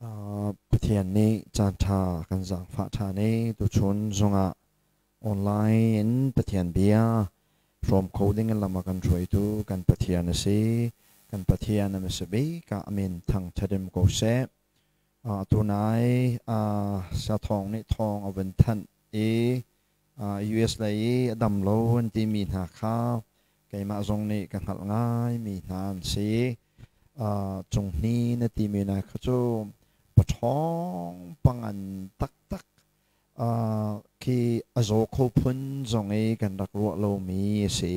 Pathian nih caanṭha kan zaangfah ṭhan i tuchun zongah online in Pathian bia hrawm kho ding in lam a kan hruaitu kan Pathian a si. Kan Pathian a hmasa bik ah a min thangṭhat in ko seh. Tunai sathawng nih thawng a vun thanh i US lei i a dam lo an timi hna kha keimah zong nih ka hngalh ngaimi hna an si. Cunghni na timi hna kha cu paṭhawng pangan taktak khi a zaw kho phun zong i kan rak ruah lomi a si.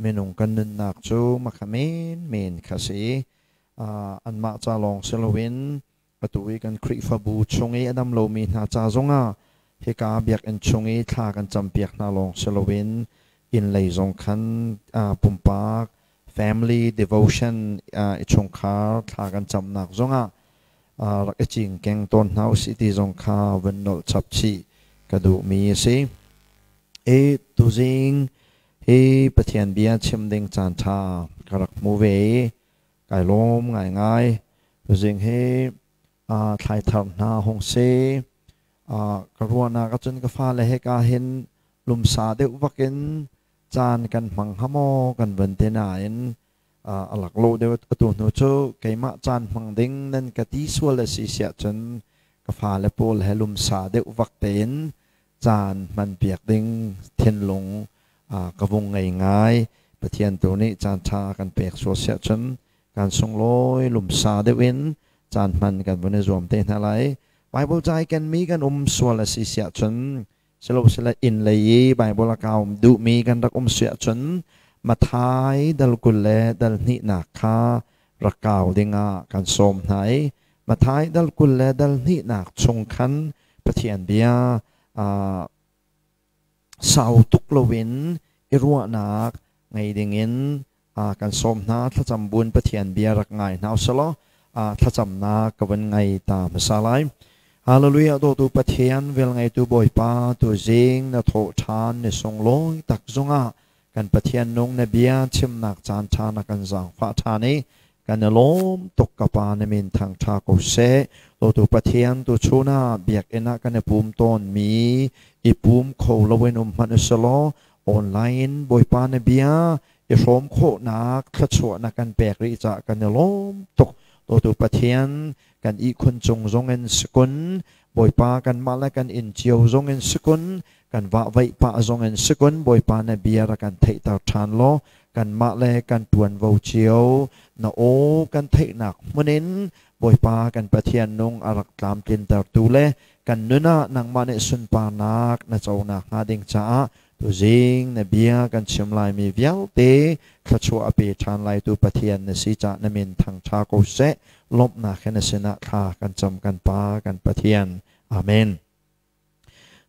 Minung kan nunnak cu makha menmen kha a si. Anmah ca lawng si loin atu i kan Khrihfabu chung i a dam lomi hna ca zongah hika biakinn chung i thla kan campiak hna lawng si loin inn lei zong khan pumpak family devotion i chungkhar thla kan camnak zongah rak i cingkeng tawn hna usih ti zong kha vun nolh chap chih ka duhmi a si. I tuzing hi Pathian bia chim ding caan ṭha ka rak hmu ve i kai lawm ngaingai. Tuzing hi thlaithar hna hung si. Ka ruahnak ahcun ka fale he ka hin lumsa deuh vakin caan kan hmang hnga maw kan vun ti nain a lak lo deuh. Atu hnu cu keimah caan hmang ding nan ka ti sual a si siah cun ka fale pawl he lumsa deuh vak tein caan hman piak ding thinlung ka vung ngei ngai. Pathian tu nih caan ṭha kan pek sual siah cun kan sunglawi lumsa deuh in caan hman kan vun i zuam te hna lai. Bible ca i kenmi kan um sual a si siah cun, silosile inn lei i Bible a kaum duhmi kan rak um siah cun, Mathai dal 20 le dal hnihnak kha rak kau dingah kan sawm hna i Mathai dal 20 le dal hnihnak chung khan Pathian bia sau tuk loin i ruahnak ngei dingin kan sawm hna. Thlacam buin Pathian bia rak ngai hna usalaw thlacamnak ka vun ngai ta hmasa lai. Hallelujah. Dawtu Pathian, velngeitu Bawipa, tuzing na thawh ṭhan ni sunglawi tak zungah kan Pathian nung na bia chimnak caan ṭha na kan zaangfah ṭhan i kan i lawm tuk. Ka Pa, na min thangṭha ko seh. Dawtu Pathian, tuchun ah biakinn ah kan i pum tawnmi i pum kho loin um hmanh usalaw online in Bawipa na bia i hrawm khawhnak thluachuah na kan pek rih caah kan i lawm tuk. Dawtu Pathian, kan ihkhun cung zong in sikun, Bawipa, kanmah le kan inn cio zong in sikun, kan vahvaih pah zong in sikun, Bawipa, na bia rak kan theihter ṭhan law kanmah le kan ṭuanvo cio na aw kan theihnak hmun in, Bawipa kan Pathian nung, a rak tlamtlintertu le kan nun ah nangmah nih sunparnak na conak hnga ding caah tuzing na bia kan chim laimi vialte thluachuah a pe ṭhan laitu Pathian na si cah na min thangṭha ko seh. Lawmhnak he na sinah thla kan cam, kan Pa, kan Pathian. Amen.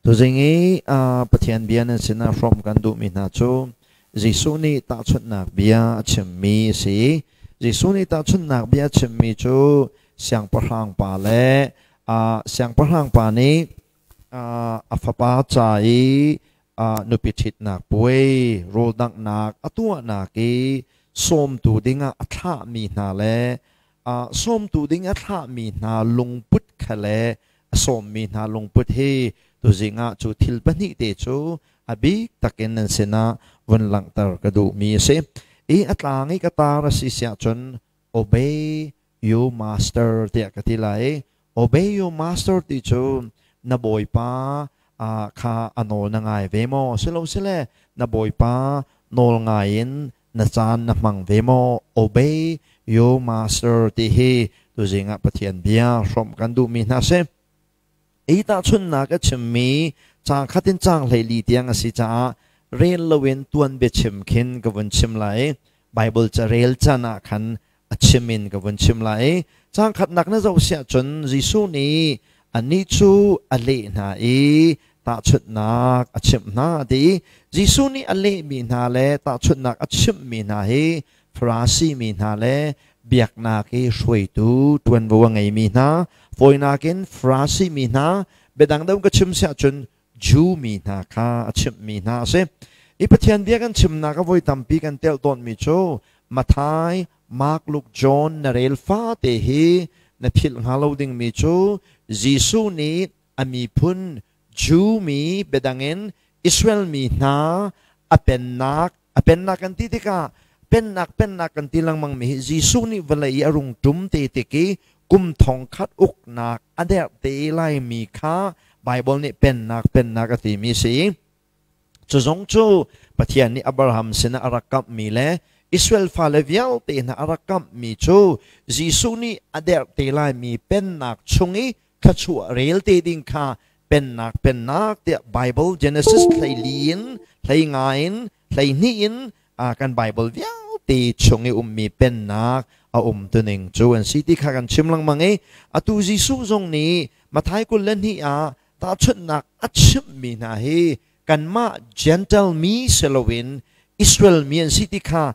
Tuzing i Pathian bia nan sinah hrawm kan duhmi hna cu Jesuh nih tahchunhnak bia a chimmi a si. Jesuh nih tahchunhnak bia a chimmi cu siangpahrang pa le siangpahrang pa nih a fapa ca i nupi ṭhitnak puai rawldanghnak a tuahnak i sawmtu dingah a thlahmi hna le sawmtu ding a thlahmi hna lungput kha le a sawmmi hna lungput hi tuzing ah cu thil pahnih te cu a bik takin nan sinah vun langhter ka duhmi a si. I a tlang i ka tar a si siah cun "Obey your master" tiah ka ti lai. "Obey your master" ti cu na bawipa kha a nawl na ngai ve maw, silosile na bawipa nawl ngai in na caan na hmang ve maw? "Obey your master" ti hi tuzing ah Pathian bia hrawmh kan duhmi hna si. I tahchunhnak a chimmi caang khat in caang 14 tiang a si caah rel loin tuan biachim khin ka vun chim lai. Bible ca rel can ah khan a chim in ka vun chim lai. Caang khatnak na zoh siah cun Jesuh nih anih cu a leh hna i tahchunhnak a chimh hna ti. Jesuh nih a lehmi hna le tahchunhnak a chimhmi hna hi Farasi mi hna le biaknak i hruaitu ṭuanvo a ngeimi hna, fawinak in Farasi mi hna, biadang deuh ka chim siah cun Jew mi hna kha a chimhmi hna a si. I Pathian bia kan chimnak a voi tampi kan telh tawnmi cu Matthai, Mark, Luke, John na rel fate hi Na philh hnga lo dingmi cu Jesuh nih a miphun Jew mi biadang in Israel mi hna a pennak a pennak kan ti tikah pennak pennak kan ti lengmang mi hi Jesuh nih vawlei i a rung ṭum te tik i kum thongkhat uknak a derh te laimi kha Baibal nih pennak pennak a timi a si. Cu zong cu Pathian nih Abraham sinah a rak kamhmi le Israel fale vialte hna a rak kamhmi cu Jesuh nih a derh te laimi pennak chung i thluachuah rel te ding kha pennak pennak tiah Bible Genesis 14 in 15 in 12 in kan Bible vialte chung i ummi pennak a um tuning cu an si ti kha kan chim lengmang i atu Jesuh zong nih Matthai 22 ah tahchunhnak a chimhmi hna hi kanmah Gentile mi si loin Israel mi an si ti kha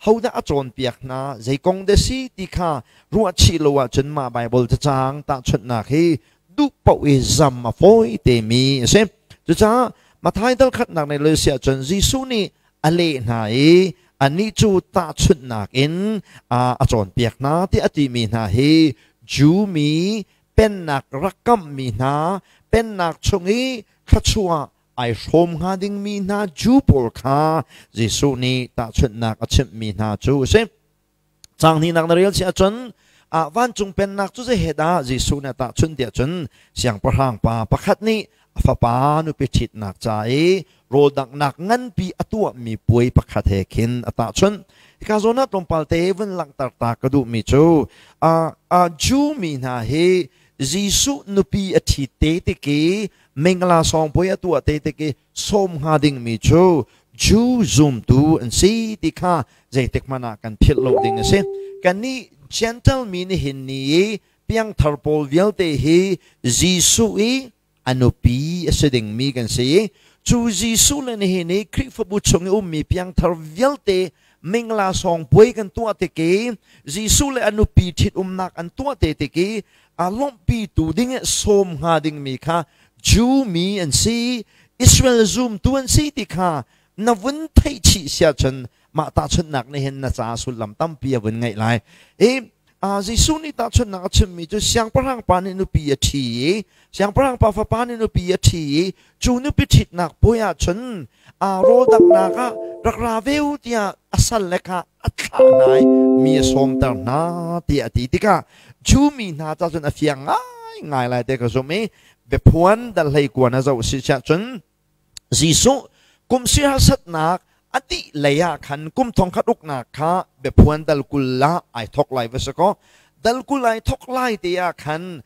hodah a cawnpiak hna, zei kong dah si ti kha ruahchih lo ahcun mah Baibal cacang tahchunhnak hi duh paoh i zam a fawi temi a si. Cucaah Matthai dal khatnak nih le si ahcun Jesuh nih a leh hna i anih cu tahchunhnak in a cawnpiak hna ti a timi hna hi Jew mi pennak rak kamhmi hna pennak chung i thluachuah ai hrawm hnga dingmi hna Jew pawl kha Jesuh nih tahchunhnak a chimhmi hna cu a si. Caang hnihnak na rel si ahcun vancung pennak cu zei he dah Jesuh nih a tahchunh tiah cun siangpahrang pa pakhat nih a fapa nupi ṭhitnak ca i rawldanghnak nganpi a tuahmi puai pakhat he khin a tahchunh. Hika zawn ah tlawmpal te vun langhter ta ka duhmi cu Jew mi hna hi Jesuh nupi a ṭhit te tik i mingla sawng puai a tuah te tik i sawm hnga dingmi cu Jew zumtu an si ti kha zeitik hmanh ah kan philh lo ding a si. Kannih Gentle mi nihin ni i piangthar pawl vialte hi Jesuh i a nupi a si dingmi kan si i cu Jesuh le nihin i Khrihfabu chung i ummi piangthar vialte mingla sawng puai kan tuah tik i Jesuh le a nupi ṭhitumnak an tuah te tik i a lawmhpi tu ding sawm hnga dingmi kha Jew mi an si, Israel zumtu an si ti kha na vun theih chih sia cun mah tahchunhnak nih hin na ca sullam tampi a vun ngeih lai. I Jesuh nih tahchunhnak a chimmi cu siangpahrang pa nih nupi a ṭhi i siangpahrang pa fapa nih nupi a ṭhi i cu nupi ṭhitnak puai ahcun rawldanghnak ah rak ra ve u tiah a salle kha a thlah hna i mi a sawmter hna tiah a ti tikah Jew mi hna ca cun a fiang ngaingai lai te ka zumh i biaphuan dal hlei kuan a zoh si cun Jesuh kum siharsatnak a dih lei ah khan kum thongkhat uknak kha biaphuan dal 20 ah ai thok lai va si kaw, dal 20 ai thok lai te ah khan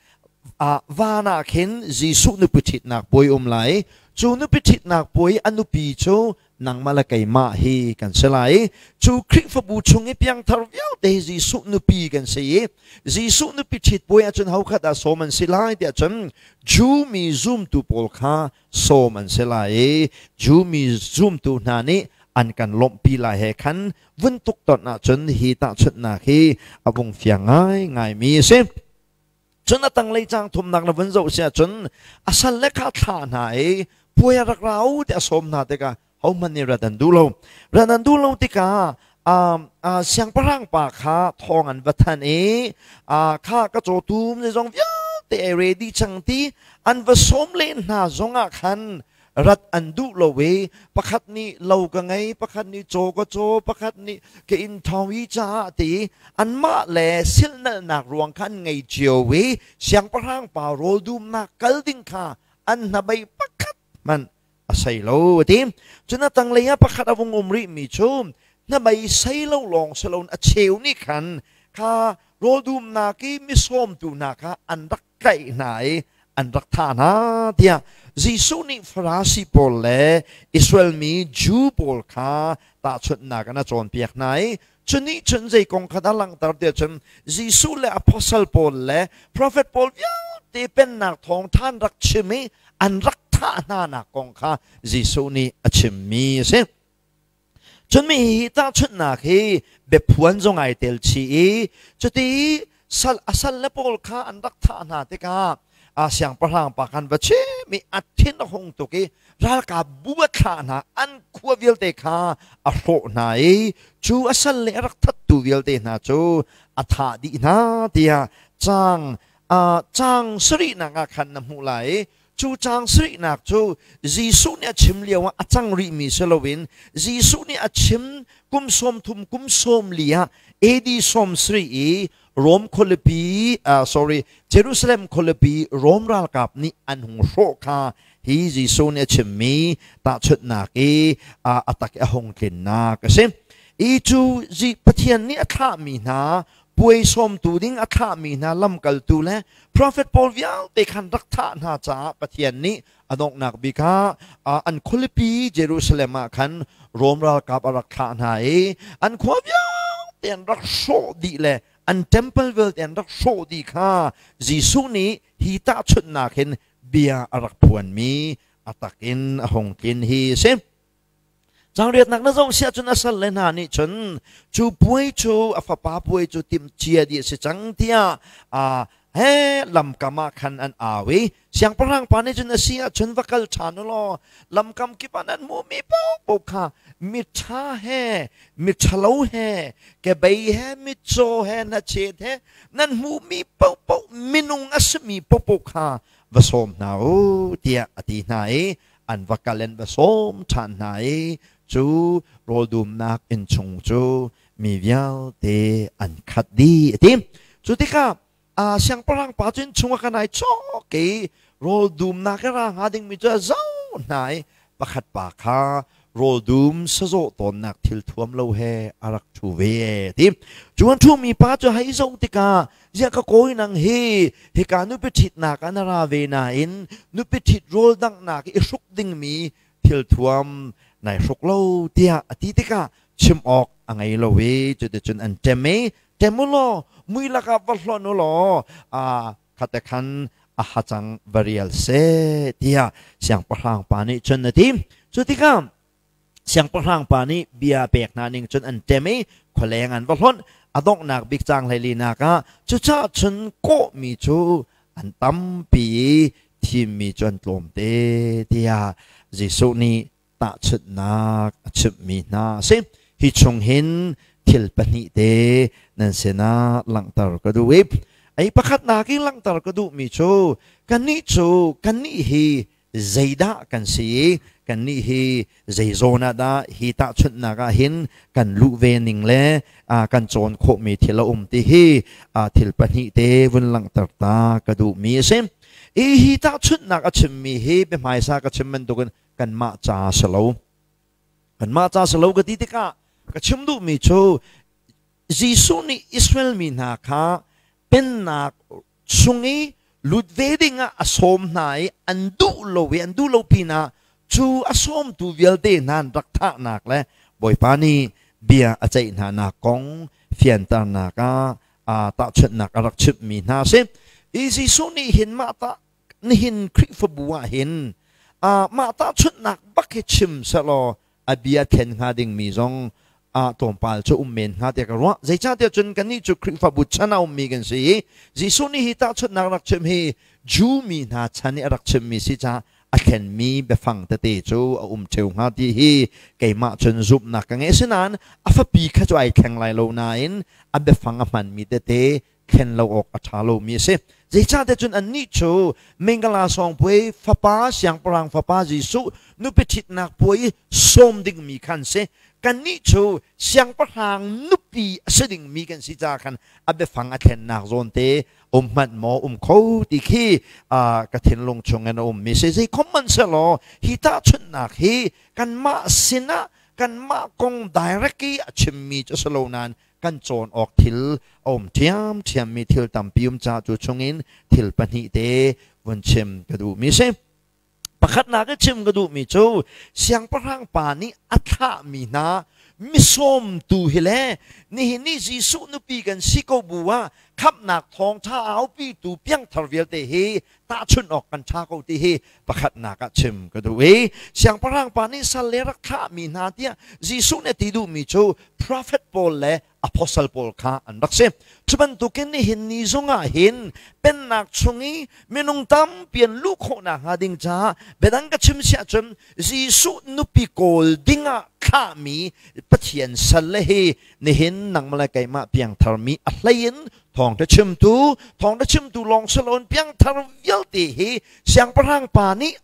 van ah khin Jesuh nupi ṭhitnak puai um lai. Cu nupi ṭhitnak puai a nupi cu nangmah le keimah hi kan si lai. Cu Khrihfabu chung i piangthar vialte hi Jesuh nupi kan si i Jesuh nupi ṭhit puai ahcun hokhat ah sawm an si lai tiah cun Jew mi zumtu pawl kha sawm an si lai i Jew mi zumtu hna nih an kan lawmhpi lai he khan vun tuk ton ahcun hi tahchunhnak hi a vung fiang ngaingaimi a si. Cun a tanglei caang thumnak na vun zoh si ahcun a salle kha thlah hna i puai a rak ra u tiah a sawm hna tikah hohmanh nih rat an duh lo. Rat an duh lo tikah siangpahrang pa kha thawng an va thanh i kha ka cawtum zeizong vialte ai ready cang ti an va sawm len hna zongah khan rat an duh lo i pakhat nih lo ka ngei, pakhat nih caw ka caw, pakhat nih ka inn thawng i caah ti anmah le silhnalhnak ruang kha an ngei cio i siangpahrang pa rawl dumnak kal ding kha an hnabei pakhat hmanh a sei lo a ti. Cun a tanglei ah pakhat a vung um rihmi cu hnabei sei lo lawng si loin a cheu nih khan kha rawl dumnak i misawmtu hna kha an rak tlaih hna i an rak thah hna tiah Jesuh nih Farasi pawl le Israel mi Jew pawl kha tahchunhnak in a cawnpiak hna i cu nih cun zei kong kha dah langhter tiah cun Jesuh le apostle pawl le prophet pawl vialte pennak thawngṭha an rak chim i an rak thah hna nak kong kha Jesuh nih a chimmi a si. Cun mi hi tahchunhnak hi biaphuan zong ai tel chih i cuti sal a sal le pawl kha an rak thah hna tikah a siangpahrang pa khan va chim i a thin a hung tuk i ralkap bu a thlah hna, an khua vialte kha a hrawh hna i cu a sal le a rak thattu vialte hna cu A thah dih hna tiah caang caang sarihnak ah khan na hmuh lai i cu caang sarihnak cu Jesuh nih a chim lio ah a cang rihmi si loin Jesuh nih a chim kum 30 kum 40 ah AD 70 i Rom khualipi sorry Jerusalem khualipi Rom ralkap nih an hung hrawh kha hi Jesuh nih a chimmi tahchunhnak i a tak i a hung tlinnak a si. I cu Pathian nih a thlahmi hna puai sawmtu ding a thlahmi hna lamkaltu le profet pawl vialte khan rak thah hna caah Pathian nih a donghnak bik ah an khualipi Jerusalem ah khan Rom ralkap a rak thlah hna i an khua vialte an rak hrawh dih le an temple vialte an rak hrawh dih kha Jesuh nih hi tahchunhnak hin bia a rak phuanmi a tak in a hung tlin hi a si. Cangriatnak na zoh siah cun a salle hna nih cun cu puai cu a fapa puai cu timhcia dih a si cang tiah he lamkam ah khan an au i siangpahrang pa nih cun a si ahcun va kal ṭhan u law lamkam kip ah nan hmuhmi paohpaoh kha miṭha he miṭhalo he kebei he mitcaw he hnachet he nan hmuhmi paohpaoh minung a simi paohpaoh kha va sawm hna u tiah a ti hna i an va kal in va sawm ṭhan hna i cu rawldumnak inn chung cu mi vialte an khat dih a ti. Cu tikah siangpahrang pa cu innchung ah kan ai chawk i rawldumnak i ra hnga dingmi cu a zoh hna i pakhat pa kha rawldum sazawh tawnnak thil thuam lo he a rak ṭhu ve a ti. Cu an ṭhumi pa cu hei zoh tikah ziah ka kawi nang hi hika nupi ṭhitnak ah na ra ve nain nupi ṭhit rawl danghnak i hruk dingmi thil thuam nai hruk lo tiah a ti tikah chim awk a ngei lo i cuticun an ṭem i ṭem u law mui lakah va hlonh u law khate khan a hacang va rial seh tiah siangpahrang pa nih cun a ti. Cu tikah siangpahrang pa nih bia pek hna ning cun an ṭem i khualeng an va hlonh. A donghnak bik caang hleilinak ah cucaah cun kawhmi cu an tampi i thimmi cu an tlawmte tiah Jesuh nih tahchunhnak a chimhmi hna a si. Hi chung hin thil pahnih te nan sinah langhter ka duh i ei pakhatnak in langhter ka duhmi cu kannih cu kannih hi zeidah kan si i kannih hi zei zawn ah dah hi tahchunhnak ah hin kan luh ve ning le kan cawn khawhmi thil a um ti hi thil pahnih te vun langhter ta ka duhmi a si. I hi tahchunhnak a chimmi hi biahmaisa ka chim bantukin kanmah ca si lo. Kanmah ca si lo ka ti tikah ka chim duhmi cu Jesuh nih Israel mi hna kha pennak chung i lut ve dingah a sawm hna i an duh lo i an duh lo pinah cu a sawmtu vialte hna an rak thahnak le Bawipa nih bia a ceih hna nak kong fianternak ah tahchunhnak a rak chimhmi hna a si. I Jesuh nih hin mah tah nihin Khrihfabu ah hin mah tahchunhnak bak hi chim sehlaw a bia thlen hnga dingmi zong tlawmpal cu um men hnga tiah ka ruah. Zeicahtiah cun kannih cu Khrihfabu chan a ummi kan si i Jesuh nih hi tahchunhnak rak chim hi Jew mi hna chan i a rak chimmi si caah a thlenmi biafang tete cu a um ṭheu hnga ti hi keimah cun zumhnak ka ngei. Asinain a fapi kha cu ai thleng lai lo nain a biafang a hmanmi tete thlen lo awk a ṭha lomi a si. Zeicahtiah cun annih cu Mingala sawngpuai fapa siangpahrang fapa Jesuh nupi ṭhitnak puai i sawm dingmi khan si. Kannih cu siangpahrang nupi a si dingmi kan si caah khan a biafang a thlennak zawn te um hmanh maw um kho ti khi ka thinlung chungin a ummi si. Zeikhom hmanh sehlaw hi tahchunhnak hi kanmah sinah kanmah kong direct i a chimmi cu a si lo nain kan cawn awk thil a um ṭhiamṭhiammi thil tampi um caah cu chungin thil pahnih te vun chim ka duhmi si. Pakhatnak i chim ka duhmi cu siangpahrang pa nih a thlahmi hna misawmtu hi le nihin ni Jesuh nupi kan si ko bu ah khamhnak thawngṭha aupitu piangthar vialte hi tahchunh awk kan ṭha ko ti hi pakhatnak ah chim ka duh i siangpahrang pa nih sal le rak thlahmi hna tiah Jesuh nih a ti duhmi cu prophet pawl le Apostle pawl kha an rak si. Cu bantukin nihin ni zongah hin pennak chung i minung tampi an luh khawhnak hnga ding caah biadang ka chim siah cun Jesuh nupi kawl dingah thlahmi Pathian salle hi nihin nangmah le keimah piangtharmi a hlei in thawngṭha chimtu, thawngṭha chimtu lawng si loin piangthar vialte hi siangpahrang pa nih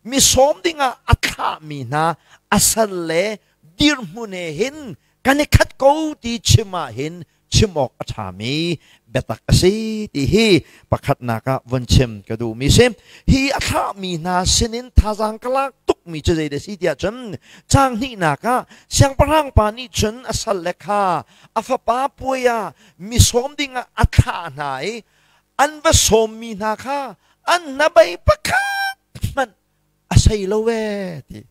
mi sawm dingah a thlahmi hna a salle dirhmun he hin kan i khat ko ti chim ah hin chim awk a ṭhami biatak a si ti hi pakhatnak ah vun chim ka duhmi si. Hi a thlahmi hna sinin thazaang ka lak tukmi cu zei dah si tiah cun caang hnihnak ah siangpahrang pa nih cun a salle kha a fapa puai ah mi sawm dingah a thlah hna i an va sawmmi hna kha an hnabei pakhat hmanh a sei lo ee ti.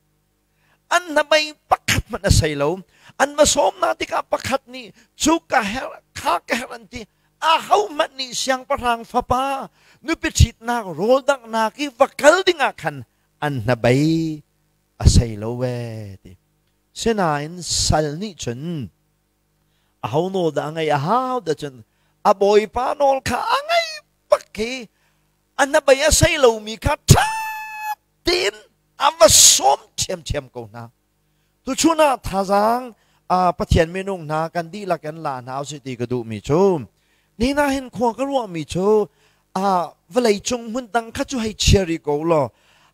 An hnabei pakhat hmanh a sei lo. An va sawm hna tikah pakhat nih cu ka herh, kha ka herh an ti. Ahohmanh nih siangpahrang fapa nupi ṭhitnak rawldanghnak i va kal dingah khan an hnabei a sei lo ee ti. Sinain sal nih cun aho nawl dah a ngaih a hau dah cun a bawipa nawl kha a ngaih bak hi a hnabei a sei lomi kha ṭha tein a va sawm ṭhiamṭhiam ko hna. Tuchun ah thazaang Pathian minung hna kan dihlak in la hna usih ti ka duhmi cu nina hin khua ka ruahmi cu vawlei cung hmun dang kha cu hei chia rih ko law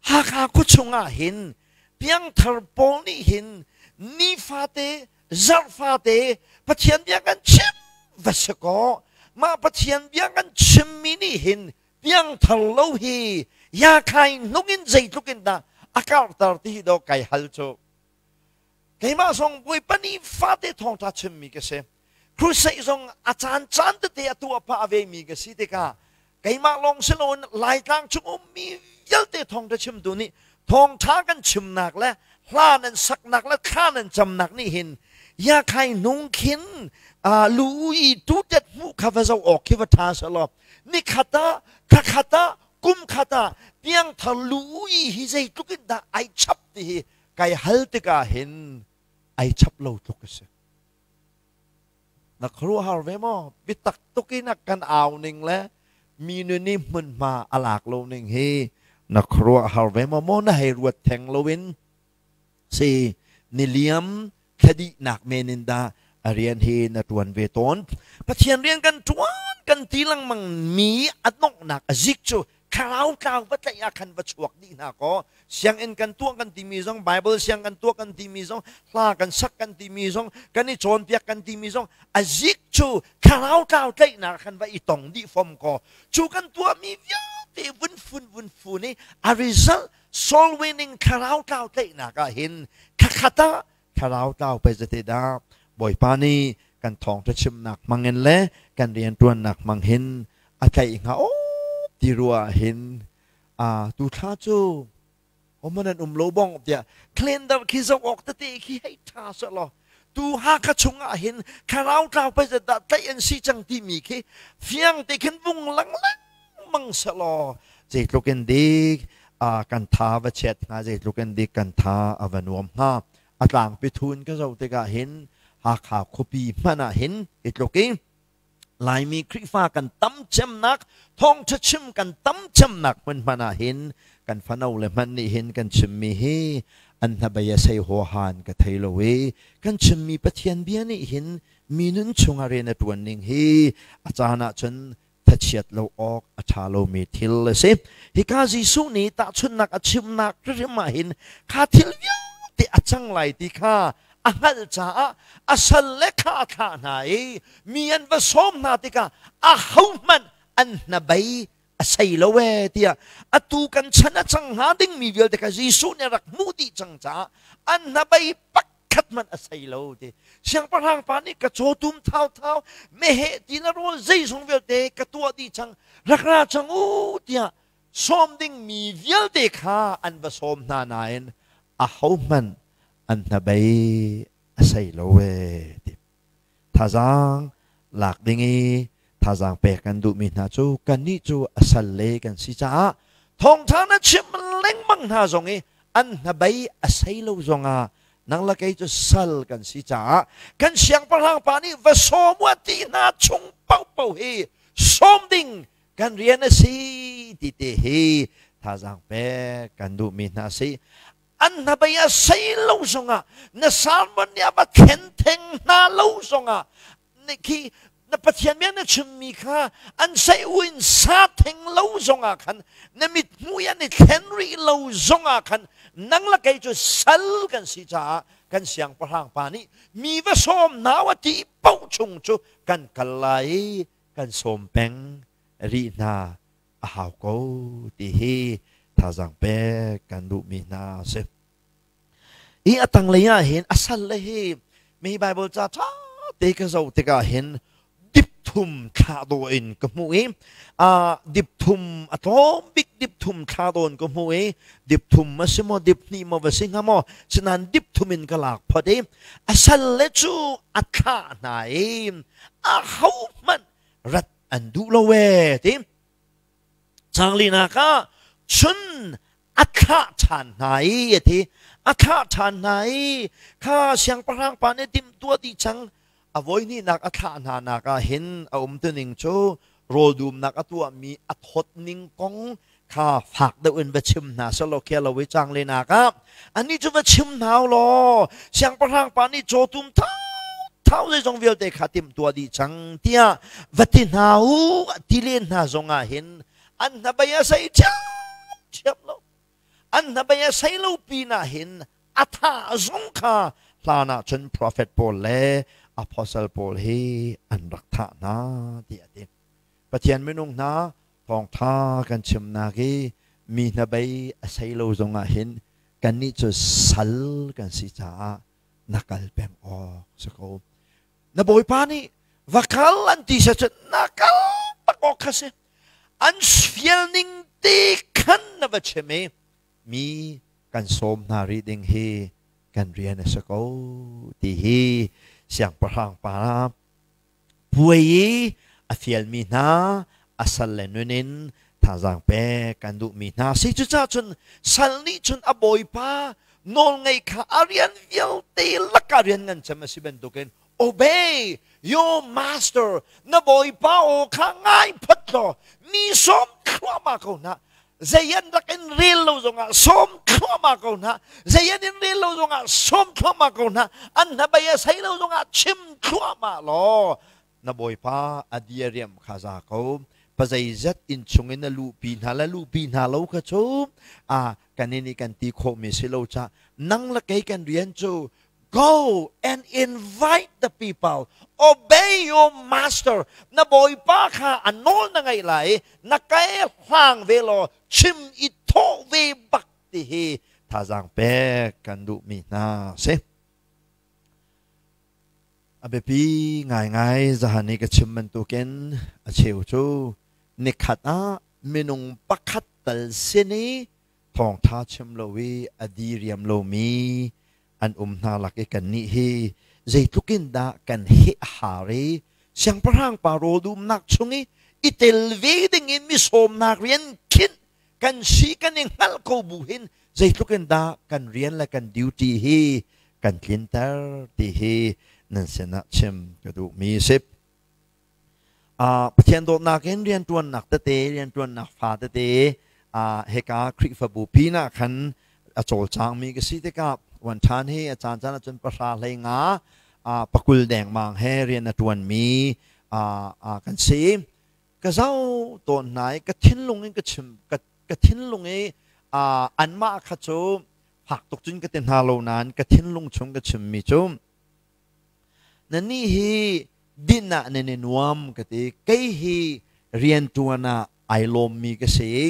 Hakha khuachung ah hin piangthar pawl nih hin nifate zarhfate Pathian bia kan chim va si kaw mah Pathian bia kan chimmi nih hin piangthar lo hi yakhai hnung in zeitluk in dah a karhter ti hi do kai hal cu. Keimah zong Bawipa nih fate thawngṭha chimmi ka si. Crusade zong a caan caan tete a tuah pah ve mi ka si tikah keimah lawng si loin Laitlang chung ummi vialte thawngṭha chimtu nih thawngṭha kan chimnak le hla nan saknak le thla nan camnak nih hin yakhai hnung khin lu i tutet hmuh kha va zoh awk khi va ṭha selaw nikhat ah thakhat ah kum khat ah piangthar lu i hi zeitluk in dah ai chap ti hi kai hal tikah hin ai chap lo tluk a si. Na khuaruahhar ve maw? Biatak tuk in a kan au ning le mi nun i hmunhma a lak lo ning hi na khuaruahhar ve maw? Maw na hei ruat theng loin si niliam thladihnak men in dah a rian hi na ṭuan ve tawn. Pathian rian kan ṭuan kan ti lengmang mi a donghnak a zik cu thlarau tlau va tlaih ah khan va chuak dih hna kaw sianginn kan tuah kan timi zong, Bible siang kan tuah kan timi zong, hla kan sak kan timi zong, kan i cawnpiak kan timi zong a zik cu thlarau tlau tlaihnak khan va i tong dih fom kaw cu kan tuahmi vialte vun fun vun fun i a result soul winning thlarau tlau tlaihnak ah hin thakhat ah thlarau tlau pe zate dah Bawipa nih kan thawngṭha chimnak hmangin le kan rianṭuannak hmang hin a tlaih hnga aw ti ruah hin a tu thla cu oman an um lo bong tiah calendar khi zoh awk tete khi hei ṭha selaw tu Hakha chungah hin thlarau tlau pe zat dah tlaih an si cang timi khi fiang te khin vung lang lengmang selaw zeitluk in dik kan tha va chiat hnga, zeitluk in dik kan tha a va nuam hnga. A tlangpi thun ka zoh tikah hin Hakha khuapi hmanh ah hin i tluk i Laimi Khrihfa kan tam cemnak, thawngṭha chim kan tam cemnak hmun hmanh ah hin kan fano le hmanh nih hin kan chimmi hi an hnabei a sei huahan ka thei lo i kan chimmi Pathian bia nih hin mi nun chungah rian a ṭuan ning hi a caan ah cun thachiat lo awk a ṭha lomi thil a si. Hika Jesuh nih tahchunhnak a chimnak hrimhrim ah hin kha thil vialte a cang lai ti kha a hngalh caah a salle kha a thlah hna i mi an va sawm hna tikah ahohmanh an hnabei a sei lo ee tiah atu kan chan a cang hnga dingmi vialte kha Jesuh nih a rak hmuh dih cang caah an hnabei pak khat hmanh a sei lo ti. Siangpahrang pa nih ka cawtum thauthau meheh ti na rawl zeizong vialte ka tuah dih cang, rak ra cang u tiah sawm ding mi vialte kha an va sawm hna nain ahohmanh an hnabei a sei lo ee ti. Thazaang lak ding i thazaang pek kan duhmi hna cu kannih cu a salle kan si caah thawngṭha na chim lengmang hna zong i an hnabei a sei lo zongah. Nang le kei cu sal kan si caah kan siangpahrang pa nih va sawm u ti hna chung paohpaoh hi sawm ding kan rian a si ti te hi thazaang pek kan duhmi hna si. An hnabei a sei lo zongah, na sermon nih a va thlen theng hna lo zongah, khi na Pathian bia na chimmi kha an sei u in sa theng lo zongah khan, na mithmuh i an i thlen rih lo zongah khan, nang le kei cu sal kan si caah kan siangpahrang pa nih mi va sawm hna a ti paoh chung cu kan kal lai i kan sawm peng rih hna a hau ko ti hi thazaang pek kan duhmi hna a si. Hi a tanglei ah hin a sal le hi mi Bible ca ṭha te ka zoh tikah hin dip thum thla dawh in ka hmuh i dip thum a tlawm bik dip thum thla dawn ka hmuh i dip thum a si maw, dip hnih maw va si hnga maw, sinain dip thum in ka lak phot i a sal le cu a thlah hna i a ho hmanh rat an duh lo ee ti. Changlinak ah chun a thlah ṭhan hna i a ti. A thlah ṭhan hna i kha siangpahrang pa nih timhtuah dih cang. A voihnihnak a thlah hna nak ah hin a umtuning cu rawldumnak a tuahmi a thawtning kong kha fak deuh in va chim hna selaw khia lo i changlinak ah anih cu va chim hna law siangpahrang pa nih cawtum thau thau zeizong vialte kha timhtuah dih cang tiah va ti hna u ti len hna zongah hin an hnabei a sei ṭhiamṭhiam lo. An hnabei a sei lo pinah hin a tha zong kha hlan ah cun profet pawl le apostle pawl hi an rak thah hna ti a ti. Pathian minung hna, thawngṭha kan chimnak i mi hnabei a sei lo zongah hin kannih cu sal kan si caah na kal peng awk si ko. Na bawipa nih va kal an ti se cun na kal bak awk kha si. An fial ning te khan na va chim i mi kan sawm hna rih ding hi kan rian a si ko ti hi siangpahrang pa puai i a fialmi hna a sal le nun in thazaang pek kan duhmi hna si. Cucaah cun sal nih cun a bawipa nawlngei kha a rian vialte lakah rian ngan cem a si bantukin obey your master, na bawipa aw kha ngai phot law mi sawm thluahmah ko hna. Zei an rak in rel lo zongah sawm thluahmah ko hna. Zei an in rel lo zongah sawm thluahmah ko hna. An hnabei a sei lo zongah chim thluahmah law na bawipa a diariam kha za ko. Pazeizat inn chung in na luhpi hna le luhpi hna lo kha cu a kan in i kan ti khawhmi si lo ca nang le kei kan rian cu go and invite the people, obey your master. Na bawipa kha a nawl na ngaih lai, na kai hlang ve law chim i thawh ve bak ti hi thazaang pek kan duhmi hna si. A biapi ngaingai. Zahan i ka chim bantukin a cheu cu nikhat ah minung pakhat tal sin i thawngtha chim lo i a diriam lomi an um hna lak i kannih hi zeitluk in dah kan heh a har i siangpahrang pa rawldumnak chung i i tel ve ding in mi sawmnak rian khinh kan si kan i hngalh ko bu hin zeitluk in dah kan rian le kan duty hi kan tlinter ti hi nan sinah chim ka duhmi si. Pathian dawtnak in rianṭuannak tete, rianṭuannak fa tete hika Khrihfabu pinah khan a cawlcangmi ka si tikah wan ṭhan hi a caan caan ahcun pahra hlei nga pakul dengmang he rian a ṭuanmi kan si. Ka zoh tawn hna i ka thinlung in ka chim, ka thinlung i anmah kha cu fak tuk cun ka ti hna lo nain ka thinlung chung ka chimmi cu nannih hi din ah nan i nuam ka ti, kei hi rianṭuan ah ai lawmmi ka si i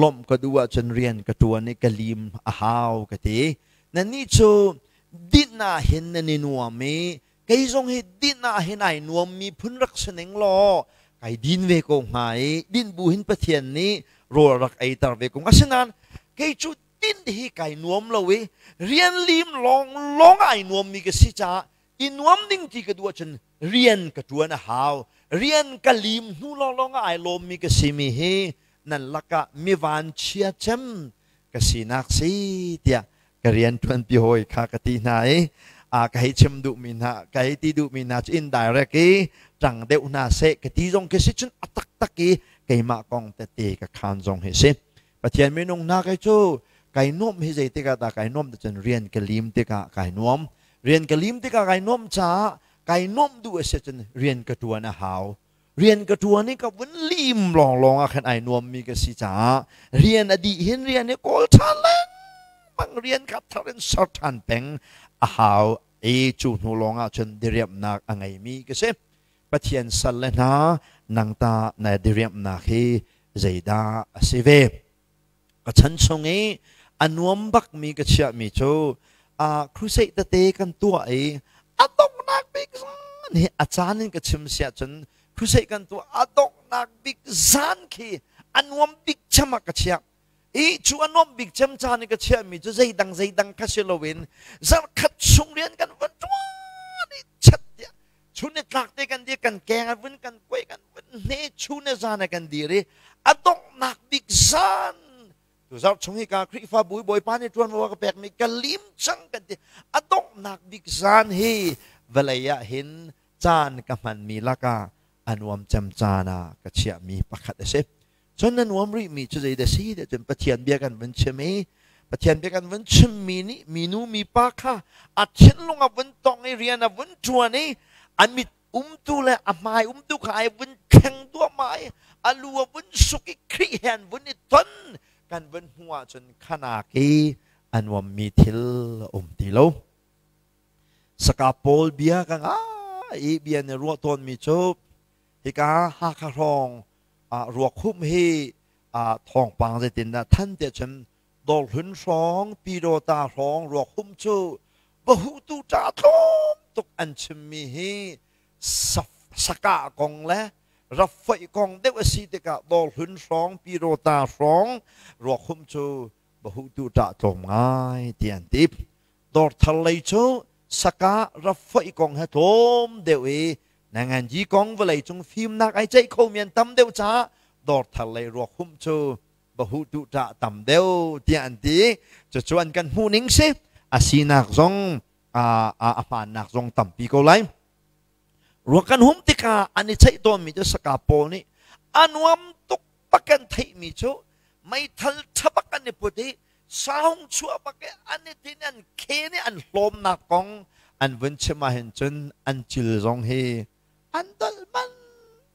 lawmh ka duh ahcun rian ka ṭuan i ka lim a hau ka ti. Nannih cu din ah hin nan i nuam i kei zong hi din ah hin ai nuammi phun rak si ning law kai din ve ko hnga i din bu hin Pathian nih rawl rak eiter ve ko. Asinain kei cu din hi kai nuam lo i rian lim lawng lawng ai nuammi ka si caah i nuam ding ti ka duh ahcun rian ka ṭuan a hau. Rian ka lim hnu lawnglawng ah ai lawmmi ka simi hi nan lakah mi vanchia cem ka sinak si tiah. Ka rian ṭuanpi hawi kha ka ti hna i ka hei chim duhmi hna, ka hei ti duhmi hna cu indirect i ṭang deuh hna seh ka ti zong khi si, cun a taktak i keimah kong tete ka khaan zong hi si. Pathian minung hna, kei cu kai nuamh hi zeitik ah dah kai nuamh ti cun rian ka lim tikah kai nuam. Rian ka lim tikah kai nuamh caah kai nuamh duh a si cun rian ka ṭuan a hau. Rian ka ṭuan i ka vun lim lawnglawng ah khan ai nuammi ka si caah rian a dih hin rian i kawl ṭhan lengmang, rian kha thar in ser ṭhan peng a hau i cu hnu lawng ah cun diriamhnak a ngeimi ka si. Pathian sal le hna, nang ta na diriamhnak hi zeidah a si ve? Ka chan chung i a nuam bakmi ka chiahmi cu a crusade tete kan tuah i a donghnak bik zan hi, a caan in ka chim siah cun crusade kan tuah a donghnak bik zan khi a nuam bik cem ah ka chiah i cu a nuam bik cem caan i ka chiahmi cu zeidang zeidang kha si loin zarhkhat chung rian kan van ṭuan i chat tiah chun ni tlak te kan dir, kan keng a vun kan kuai, kan vun hne, chun le zan a kan dir i a donghnak bik zan, tu zarh chung hi ka Khrihfabu Bawipa nih ṭuanvo ka pekmi ka lim cang kan ti, a donghnak bik zan hi vawlei ah hin caan ka hmanmi lakah a nuam cem caan ah ka chiahmi pakhat a si. Cun na nuam rihmi cu zeidah si ti cun Pathian bia kan vun chim i Pathian bia kan vun chimmi nih minu mipa kha a thinlung a vun tong i rian a vun ṭuan i a mit umtu le a hmai umtu kha ai vun thleng duahmah i a lu a vun suk i Khrih he an vun i ton kan vun hmuh ahcun khanak i a nuammi thil a um ti lo. Saka pawl bia ka ngai i bia na ruah tawnmi cu hika Hakha hrawng ruak humh hi thawngpang zeitindah than tiah cun Dawrhlun hrawng, Pyidawta hrawng ruak humh cu bahutu ṭa tlawm tuk an chimmi hi sakah kong le rafoih kong deuh a si tikah Dawrhlun hrawng, Pyidawta hrawng ruak humh cu bahutu ṭah tlawm ngai ti an ti. Dawrthar lei cu sakah rafoih kong he tlawm deuh i Nanganji kong vawleicung fimnak ai ceih khomi an tam deuh caah dawrthar lei ruak humh cu bahu tuhṭah tam deuh tiah an ti. Cucu an kan hmuh ning si. A sinak zong a hmaannak zong tampi ko lai. Ruak kan hum tikah an i ceih tawnmi cu saka pawl nih a nuam tuk bak kan theihmi cu meithal ṭha bak an i put i saung chuah bak i an i tin, an khen i an hlawmnak kong an vun chim ahhin cun an cil zong hi an dolh man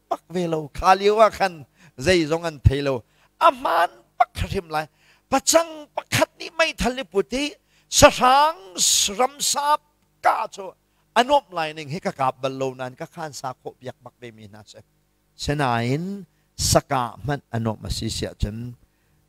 bak ve lo. Kha lio ah khan zei zong an thei lo. A hmaan bak hrim lai. Pacang pakhat nih meithal i put i sahrang ramsa ka cu a nuamh lai ning hi ka kap bal lo nain ka khan sa khawh piak bak ve mi hna si. Sinain saka hmanh a nuamh a si siah cun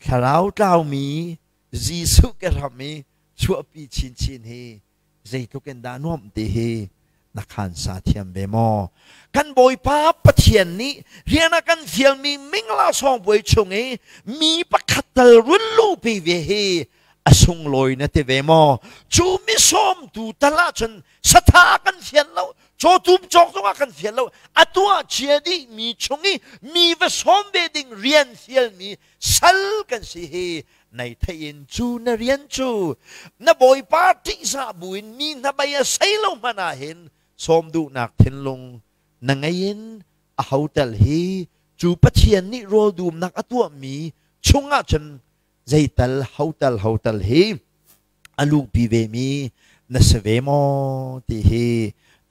thlarau tlaumi Jesuh ke ram i chuahpi chinchin hi zeitluk in dah nuamh ti hi na khansa thiam ve maw? Kan Bawipa Pathian nih rian a kan fialmi mingla sawngbuai chung i mi pakhat tal run luhpi ve hi a sunglawi na ti ve maw? Cu mi sawmtu tal ahcun satha a kan fial lo, cawtum cawk zongah kan fial lo, a tuah cia dih mi chung i mi va sawm ve ding rian fialmi sal kan si hi nei thein cu na rian cu na Bawipa ṭihzah buin mi hnabei a sei lo hmanh ah hin sawm duhnak thinlung na ngei in a hotel hi cu Pathian nih rawl dumnak a tuahmi chungah cun zeital hotel hotel hi a luhpi vemi na si ve maw ti hi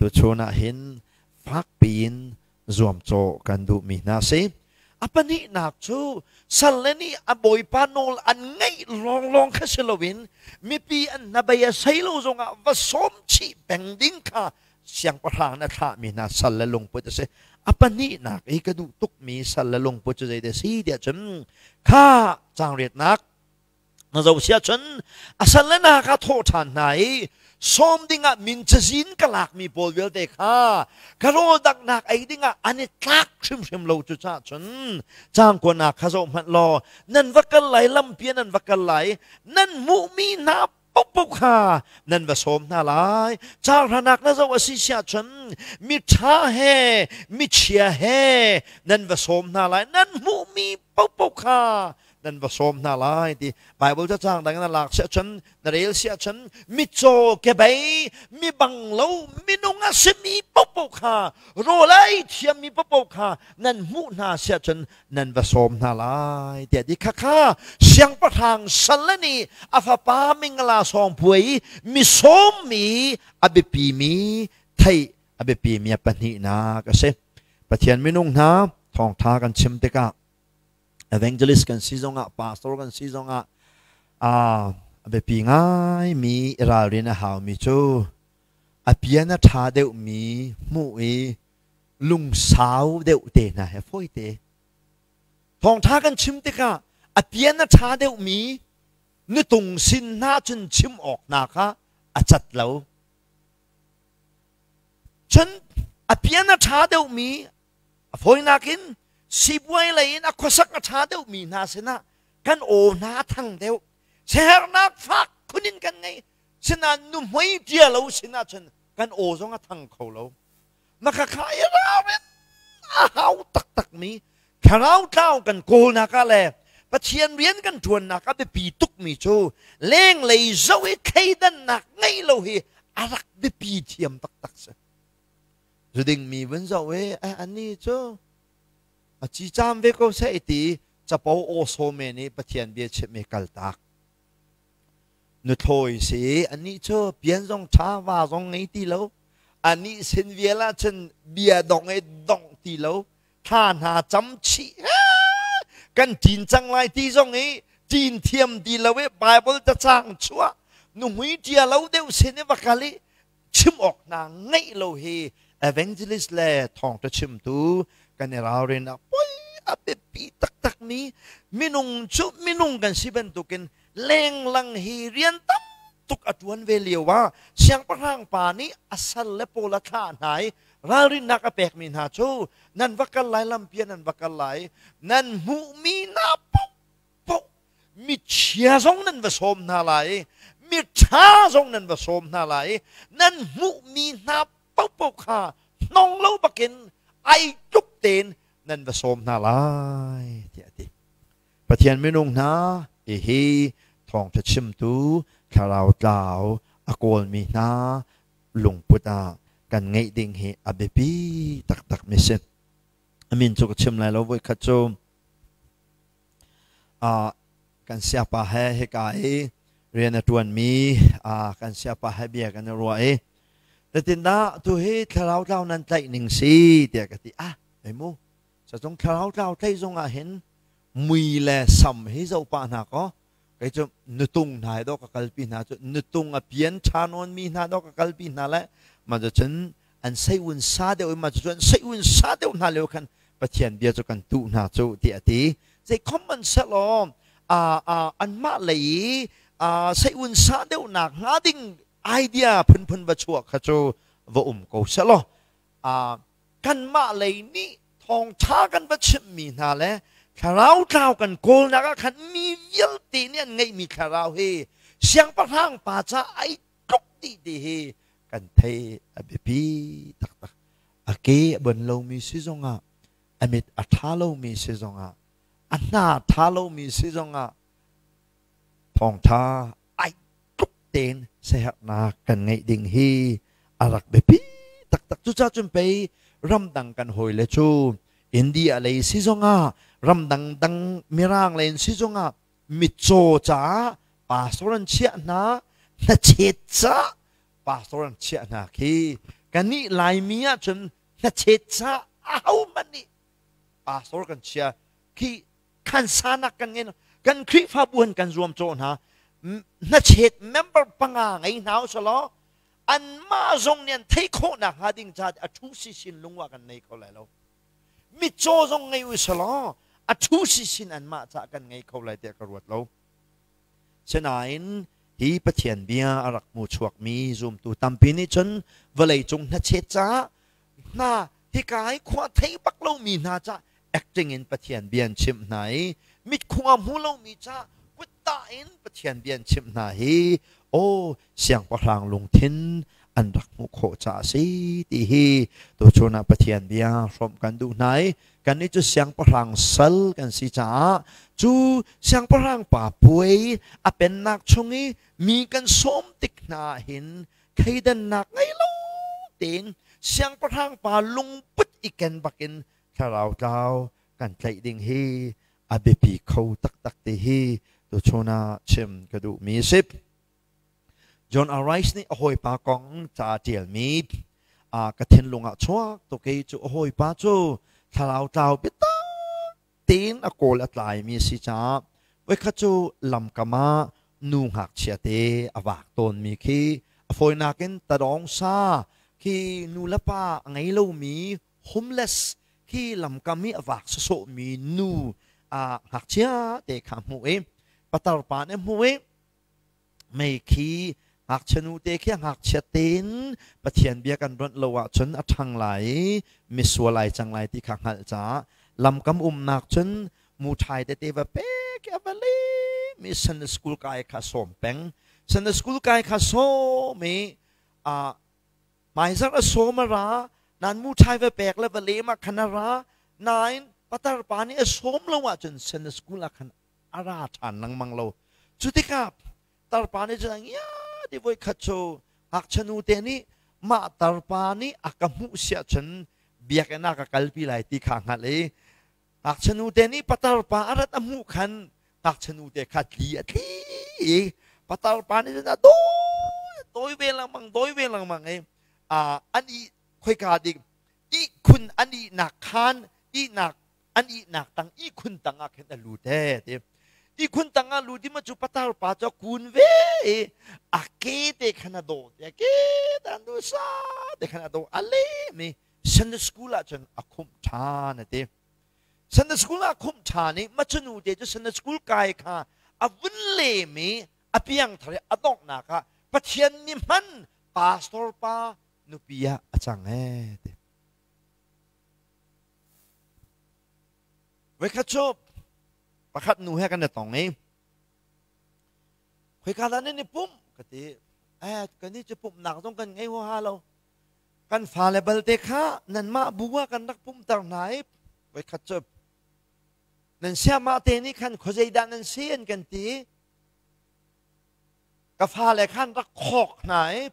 tuchun ah hin fakpi in zuamcawh kan duhmi hna si. A pahnihnak cu salle nih a bawipa nawl an ngaih lawnglawng kha si loin mipi an hnabei a sei lo zongah va sawm chih peng ding kha siangpahrang na thlahmi hna sal le lungput a si. A pahnihnak i ka duh tukmi sal le lungput cu zeidah a si tiah cun kha cangriatnak na zoh si ahcun a sal le na ka thawh ṭhan hna i sawm dingah min cazin ka lakmi pawl vialte kha ka rawl danghnak ei dingah an i tlak hrimhrim lo. Cu caah cun cangkuanak kha zoh hmanh law, nan va kal lai, lampi nan va kal lai, nan hmuhmi hna paohpaoh kha nan va sawm hna lai. Caanghranak na zoh a si siah cun miṭha he michia he nan va sawm hna lai, nan hmuhmi paohpaoh kha. Nan va sawm hna lai ti Bible cacang dang na lak siah cun, na rel siah cun, mitcaw kebei, mi bang lo, minung a simi popo kha, rawl ei thiammi popo kha nan hmuh hna siah cun nan va sawm hna lai tiah ti. Khakha siangpahrang sal nih a fapa mingala sawng puai mi sawmmi a biapimi theih a biapimi a pahnihnak a si. Pathian minung hna, thawngtha kan chim tikah, evangelist kan si zongah, pastor kan si zongah, a biapi ngaimi ralrin a haumi cu a pian a ṭha deuhmi hmuh i lungsau deuh te hna he fawite. Thawngṭha kan chim tikah a pian a ṭha deuhmi nutung sin hna cun chim awk hna kha a cat lo. Cun a pian a ṭha deuhmi, a fawinak in sipuai lei in a khuasak a ṭha deuhmi hna sinah kan aw hna a thang deuh. Siaherhnak fak khun in kan ngei. Sinain nuhmei ṭia lo sinah cun kan aw zong a thang kho lo. Makhakha i ralrin a hau taktakmi thlarau tlau kan kawlnak ah le Pathian rian kan ṭuannak a biapi tukmi cu lenglei zoh i thleidannak ngeih lo hi a rak biapi thiam taktak si. Zudingmi vun zoh i ani cu a ci caam ve ko seh ti capo aw saw men i Pathian bia chimh i kaltak. Nuthlawi si, anih cu pian zong ṭha, va zong ngei ti lo. Anih sin vial ah cun bia dong i dongh ti lo. Thla hna cam chih, kan ṭin cang lai ti zong i ṭin thiam ti lo i Bible cacang chuah nuhmui ṭia lo deuh sin i va kal i chim awk hna ngeih lo hi evangelist le thawngṭha chimtu kan i ralrin ah poi a biapi taktakmi. Minung cu minung kan si bantukin lenglang hi rian tam tuk a ṭuan ve lio ah siangpahrang pa nih a sal le pawl a thlah hna i ralrinnak a pekmi hna cu, nan va kal lai, lampi ah nan va kal lai, nan hmuhmi hna paohpaoh, michia zong nan va sawm hna lai, miṭha zong nan va sawm hna lai, nan hmuhmi hna paohpaoh kha hnong lo bakin ai tluk tein nan va sawm hna lai, tiah a ti. Pathian minung hna, hihi thawngṭha chimtu, thlarau tlau a kawlmi hna lungput ah kan ngeih ding hi a biapi taktak mi si. A min cu ka chim lai lo. Voikhat cu kan siapa he hika i rian a ṭuanmi kan siapa he bia kan i ruah i, "Zeitindah tu hi thlarau tlau nan tlaih ning si?" tiah ka ti. "Ah, ei mu, sacung thlarau tlau tlaih zong ah hin mui le sam hi zoh pah hna kaw, kei cu nutung hna hi dawh ka kalpi hna cu, nutung a pian ṭha nawn mi hna dawh ka kalpi hna le mah cu cun an sei un sa deuh i mah cu an sei un sa deuh hna lio khan Pathian bia cu kan tuh hna cu," tiah a ti. Zei khom man selaw anmah lei i sei un sa deuhnak hnga ding idea phunphun va chuah kha cu va um ko selaw, kanmah lei nih thawngṭha kan va chimhmi hna le thlarau tlau kan kawlnak ah khan mi vialte nih an ngeihmi thlarau hi siangpahrang pa ca ai tluk dih ti hi kan thei a biapi taktak. A ke a bon lomi si zongah, a mit a ṭha lomi si zongah, a hna ṭha lomi si zongah, thawngṭha ai tluk tein siaherhnak kan ngeih ding hi a rak biapi taktak. Cucaah cun pei ramdang kan hawile cu India lei si zongah, ramdang dang mirang lei in si zongah, mitcaw caah pastor an chiah hna, hnachet caah pastor an chiah hna khi. Kannih Laimi ahcun hnachet caah ahohmanh nih pastor kan chia khi khansanak kan ngei. Kan Khrihfabu han kan zuam cawh hna, hnachet member panga ngei hna usalaw, anmah zong nih an theih khawhnak hnga ding caah a thu sisin lungwa kan nei kho lai lo. Mitcaw zong ngei usalaw, a thu sisin anmah caah kan ngei kho lai tiah ka ruat lo. Sinain hi Pathian bia a rak hmu chuakmi zumtu tampi nih cun vawlei cung hnachet caah hna hika i khua thei bak lomi hna caah acting in Pathian bia an chimh hna i mitkhua hmu lomi caah kuttah in Pathian bia an chimh hna hi, aw, siangpahrang lungthin an rak hmuh khawh caah a si ti hi tuchun ah Pathian bia hrawmh kan duh hna i kannih cu siangpahrang sal kan si caah cu siangpahrang pa puai a pennak chung i mi kan sawm tik hna ah hin thleidannak ngei lo tein siangpahrang pa lungput i ken bakin thlarau tlau kan tlaih ding hi a biapi kho taktak ti hi tuchun ah chim ka duhmi a si. John R. Rice nih a hawipa kong ca a ṭialmi ka thinlung ah chuak tuk i cu a hawipa cu thlarau tlau biatak tein a kawl a tlaimi a si caah voikhat cu lamkam ah nu ngakchia te a vak tawnmi khi a fawinak in tadawng sa khi nu le pa a ngei lomi homeless khi lamkam i a vak sawsawhmi nu ngakchia te kha a hmuh i patar pa nih a hmuh i mei khi ngakchia nu te khi ngakchia tein Pathian bia kan ronh lo ahcun a ṭhang lai i misual ai cang lai ti kha hngalh caah lamkam umnak cun muṭhai tete va pek i a va lem i Sunday school kai kha sawm peng. Sunday school kai kha sawm i hmaizarh a sawm a ra nan muṭhai va pek le va lem ah khan a ra nain patar pa nih a sawm lo ahcun Sunday school ah khan a ra ṭhan lengmang lo. Cu tikah tarpa nih cun ngia ti voi khat cu ngakchia nu te nih mah tarpa nih a ka hmuh siah cun biakinn ah ka kalpi lai ti kha hngalh i ngakchia nu te nih patar pa a rat a hmuh khan ngakchia nu te kha tli a tli i patar pa nih cun a dawi dawi ve lengmang dawi ve lengmang i an i khoika dik ihkhun an ihnak khan ihnak an ihnak tang ihkhun tang ah khin a lut he ti ihkhun tang ah lut i ma cu patar pa cu a kun ve i a ke te khan a dawh te a ke tan du sa te khan a dawh a lem i Sunday school ah cun a khumh ṭhan a ti Sunday school ah khumh ṭhan i ma cu nu te cu Sunday school kai kha a vun lem i a piang thar i a donghnak ah Pathian nih hman pastor pa nupi ah a cang ee ti Voikhat cu pakhat nu he kan i tong i khoika dah nan i pumh ka ti. Eh, kan i cu pumhnak zong kan ngei huaha lo. Kan fale balte kha nanmah bu ah kan rak pumhter hna i voikhat cu nan siamah te nih khan khuazei dah nan si an kan ti. Ka fale khan rak khawk hna i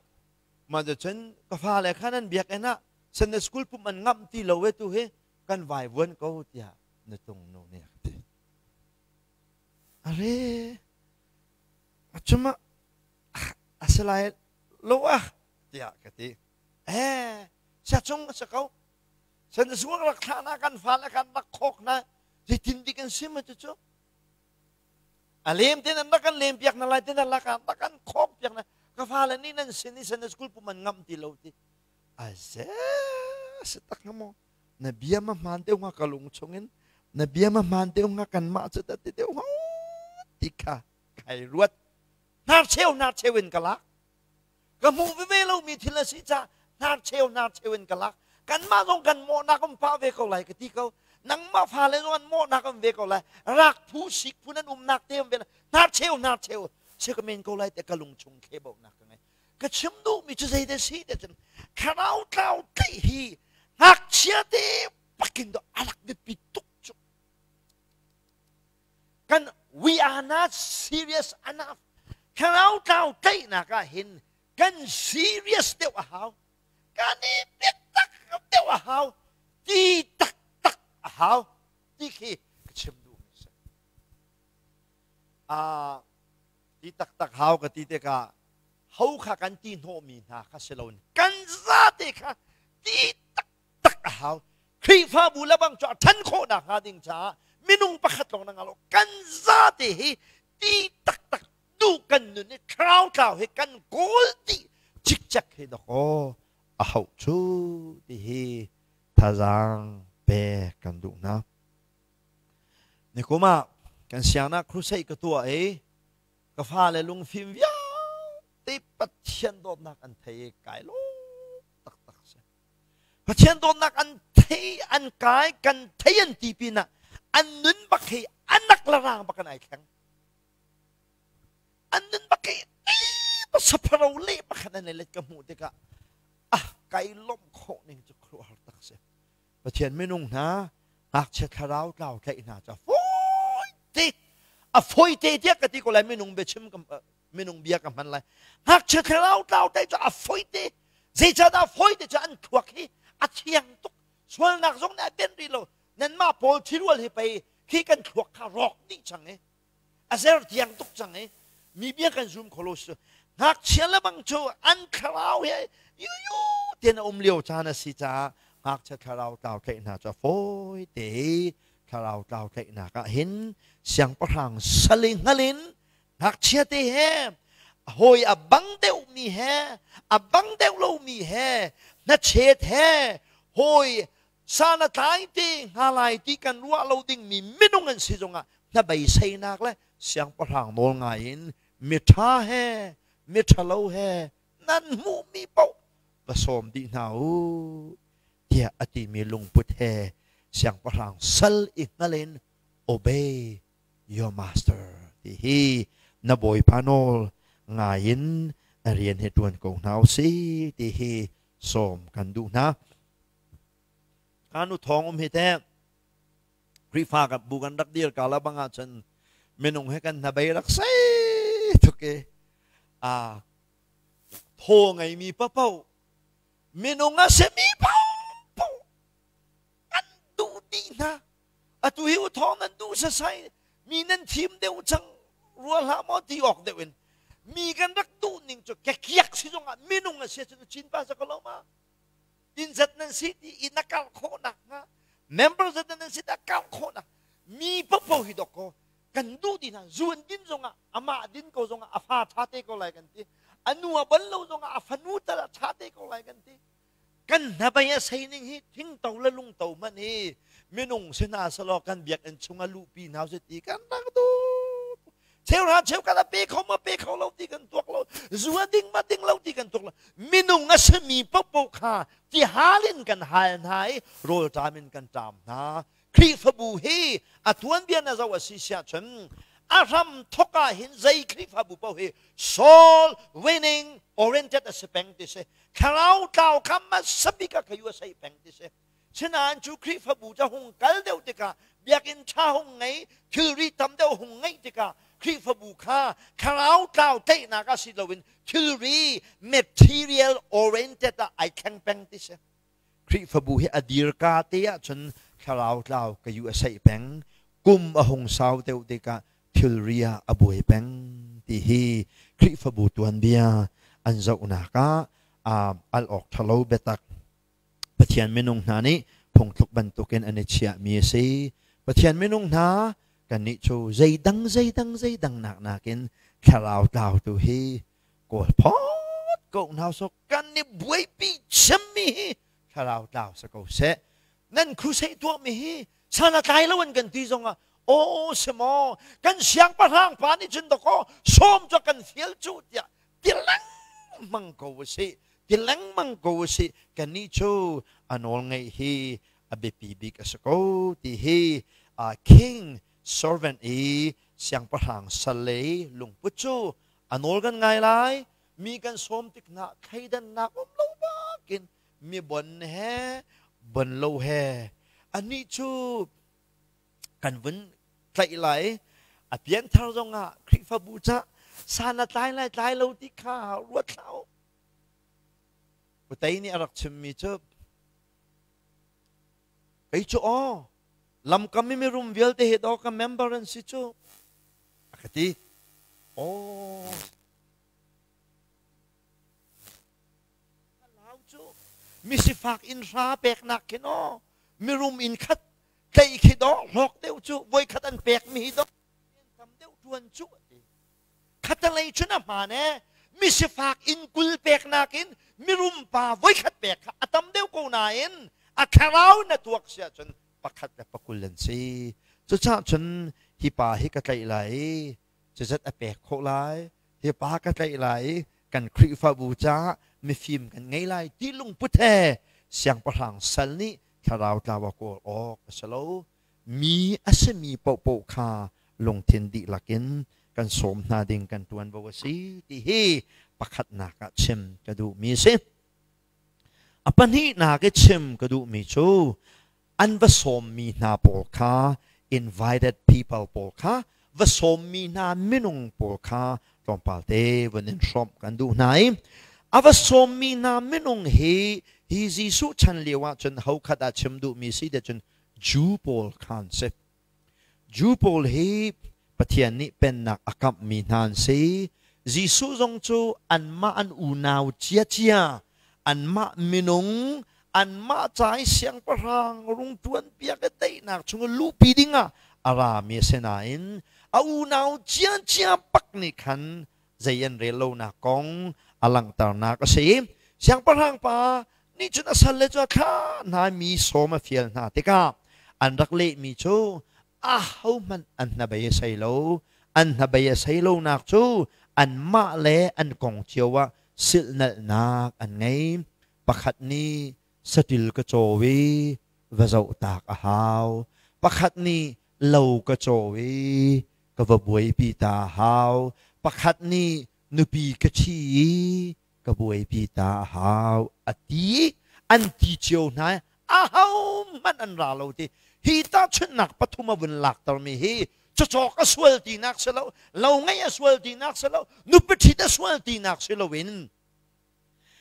mah cun ka fale kha nan biakinn ah Sunday school pumh an ngamh ti lo e tu hi kan vaivuan ko tiah nutung nu nih a ti. Are acuma a si lai lo ah tiah ka ti. Eh siachung a si ko. Sunday school rak thlah na kan fale kan rak khawk na zeitin dik an si ma cu a lem te nan rak kan lem piak na lai te nan lak ah rak kan khawk piak na ka fale nih nan sin i Sunday school pum an ngamh ti lo ti aze si tak hnga maw na bia ma hmaan deuh hnga ka lung chungin na bia ma hmaan deuh hnga kanmah cu dah ti deuh hnga ti kha kai ruat hnarcheu hnarcheu in ka lak ka hmuh veve lomi thil a si caah hnarcheu hnarcheu in ka lak kanmah zong kan mawhnak um pah ve ko lai ka ti ko nangmah fale zong an mawhnak um ve ko lai rak phu sik phu nan umnak te um ve hnarcheu hnarcheu si ka men ko lai te ka lung chung thlebaunak ka ngei ka chim duhmi cu zei dah si te cun thlarau tlau tlaih hi ngakchia te pakin do alak biapi tuk cu kan we are not serious enough thlarau tlau tlaihnak ah hin kan serious deuh a hau kan i biatak deuh a hau ti taktak a hau ti khi ka chim duhmi si ti taktak hau ka ti tikah ho kha kan ti hnawhmi hna kha si loin kan zate kha ti taktak a hau Khrihfabu le bang cu a ṭhan khawhnak hnga ding caah minung pakhat lawng na ngah lo kan zate hi ti taktak duh kan nun i thlarau tlau hi kan kawl ti cikcek hi dakaw a hauh cu ti hi thazaang pek kan duh hna. Nikum ah kan siangnak crusade ka tuah i ka fale lungfim vialte Pathian dawtnak an thei i kai lawm taktak si. Pathian dawtnak an thei an kai kan thei an ti pinah an nun bak hi anak le rang bak an ai thleng. An nun bak hi sapharo le pakhat an let ka hmuh tikah. Kai lawmh khawh ning cu khuaruahhar tak si. Pathian minung hna ngakchia thlarau tlau tlaih hna ca fawi te a fawi te tiah ka ti ko lai minung biachim minung bia ka hman lai. Ngakchia thlarau tlau tlaih cu a fawi te. Zeicahdah fawi te cu an thluak hi a thiang tuk. Sualnak zong nih a benh rih lo. Nanmah pawl thirual hi pei khi kan thluak kha rawk dih cang i a zer tiang tuk cang i mi bia kan zum kho lo si. Ngakchia le bang cu an thlarau he yuyu tian a um lio caan a si caah ngakchia thlarau tlau tlaih hna cu a fawi te. Thlarau tlau tlaihnak ah hin siangpahrang sal i hngal in ngakchia te he, hawi a bang deuhmi he, a bang deuh lomi he, hnachet he, hawi san a tlai te hnga lai ti kan ruah lo dingmi minung an si zongah hnabeiseinak le siangpahrang nawl ngai in miṭha he miṭhalo he nan hmuhmi paoh va sawm dih hna u tiah a timi lungput he siangpahrang sal i hngal in obey your master ti hi na bawipa nawl ngai in a rian hi ṭuan ko hna u si ti hi sawm kan duh hna. Kanu thawng um hi teh Khrihfa kan bu kan rak dir ka la bang ahcun minung he kan hnabei rak sei tuk i a thaw ngeimi papoh minung a simi paohpaoh an duh dih hna. Atu hi u thawng nan duh sasai mi nan thim deuh cang rua hlah maw ti awk deuh in mi kan rak duh ning cu kekiak si zongah minung a si ahcun Chin pa sa ko lo ma inn zat nan si ti inn a karh khawh nakhnga, member zat nan si ti a karh khawh nak mi popo hi dok ko kan duh ti hna. Zu an din zongah amah din ko zongah a fa ṭha te ko lai kan ti, a nu a bon lo zongah a fanu tal a ṭha te ko lai kan ti. Kan hnabei a sei ning hi thingto le lungto hmanh hi minung si hna selaw kan biakinn chung a luhpi hna si ti kan rak duh. Cheuhra cheukhat a pe kho ma pe kho lo ti kan tuak lo, zu a ding ma ding lo ti kan tuak lo. Minung a simi popo kha ti hal in kan hal hna i rawl ṭam in kan ṭam hna. Khrihfabu hi a tuanbia na zoh a si siah cun a hram thok ah hin zei Khrihfabu paoh hi soul winning oriented a si peng ti si. Thlarau tlau kha hmasa bik ah kha USA peng ti si. Sinain cu Khrihfabu cu hung kal deuh tikah biakinn ṭha hung ngei, thilri tam deuh hung ngeih tikah Khrihfabu kha thlarau tlau tlaihnak ah si loin thilri material oriented ah ai thleng peng ti si. Khrihfabu hi a dirka te ahcun thlarau tlau ka USA peng, kum a hung sau deuh tikah thilri ah a buai peng ti hi Khrihfabu tuanbia an zohnak ah al awk ṭhalo biatak Pathian minung hna nih phungthluk bantukin an i chiahmi a si. Pathian minung hna, kannih cu zeidang zeidang zeidang nak nakin thlarau tlau tu hi kawl phawt ko hna sawk. Kan i buaipi cemmi hi thlarau tlau si ko seh. Nan crusade tuahmi hi san a tlai lo an kan ti zongah aw si maw, kan siangpahrang pa nih cun dakaw sawm cu kan fial cu tiah ti lengmang ko a si, ti lengmang ko a si. Kannih cu a nawl ngeih hi a biapi bik a si ko ti hi king servant i siangpahrang sal le lungput cu a nawl kan ngai lai. Mi kan sawm tik hna thleidannak um lo bakin mi bon he bon lo he anih cu kan vun tlaih lai. A pianthar zongah Khrihfabu ca san a tlai lai tlai lo ti kha ruat hlah u. Putei nih a rak chimmi cu kei cu aw lamkam i mirum vialte hi daw ka member an si cu a ka ti. Aw lau cu misifak inn hra peknak khin aw mirum inn khat tlaih khi dawh hlawk deuh cu, voikhat an pekmi hi dawh tam deuh ṭuan cu a ti. Khatalei cun a hmaan ee, misifak inn 20 peknak in mirum pa voikhat pek kha a tam deuh ko nain a thlarau na tuak si ahcun pakhat le pakul an si. Cucaah cun hi pa hi ka tlaih lai i cuzat a pek khawh lai, hi pa ka tlaih lai i kan Khrihfabu caah mifim kan ngei lai ti lungput he siangpahrang sal nih thlarau tlau a kawl awk a si lo. Mi a simi paohpaoh kha lungthin dihlak in kan sawm hna ding kan ṭuanvo a si ti hi pakhatnak ah chim ka duhmi a si. A pahnihnak i chim ka duhmi cu an va sawmmi hna pawl kha, invited people pawl kha, va sawmmi hna minung pawl kha tlawmpal te vun in hrawmh kan duh hna i a va sawmmi hna minung hi hi Jesuh chan lio ah cun hokhat ah chim duhmi si te cun Jew pawl kha an si. Jew pawl hi Pathian nih pennak a kamhmi hna an si. Jesuh zong cu anmah an unau ciacia, anmah minung, anmah ca i siangpahrang rung ṭuanpiak i daihnak chung i luhpi dingah a rami a si nain a unau ciacia bak nih khan zei an rel lonak kong a langhternak a si. Siangpahrang pa nih cun a salle cu a thlah hna i mi sawm a fial hna tikah an rak lehmi cu ahohmanh an hnabei a sei lo. An hnabei a sei lonak cu anmah le an kong cio ah silhnalhnak an ngei. Pakhat nih saṭil ka caw i va zohtak a hau. Pakhat nih lo ka caw i ka va buaipi ta a hau. Pakhat nih nupi ka ṭhi i ka buaipi ta a hau a ti. An ti cio hna. Ahohmanh an ra lo ti. Hi tahchunhnak pathum a vun laktermi hi cawcawk a sual tinak si lo, lo ngeih a sual tinak si lo, nupi ṭhit a sual tinak si loin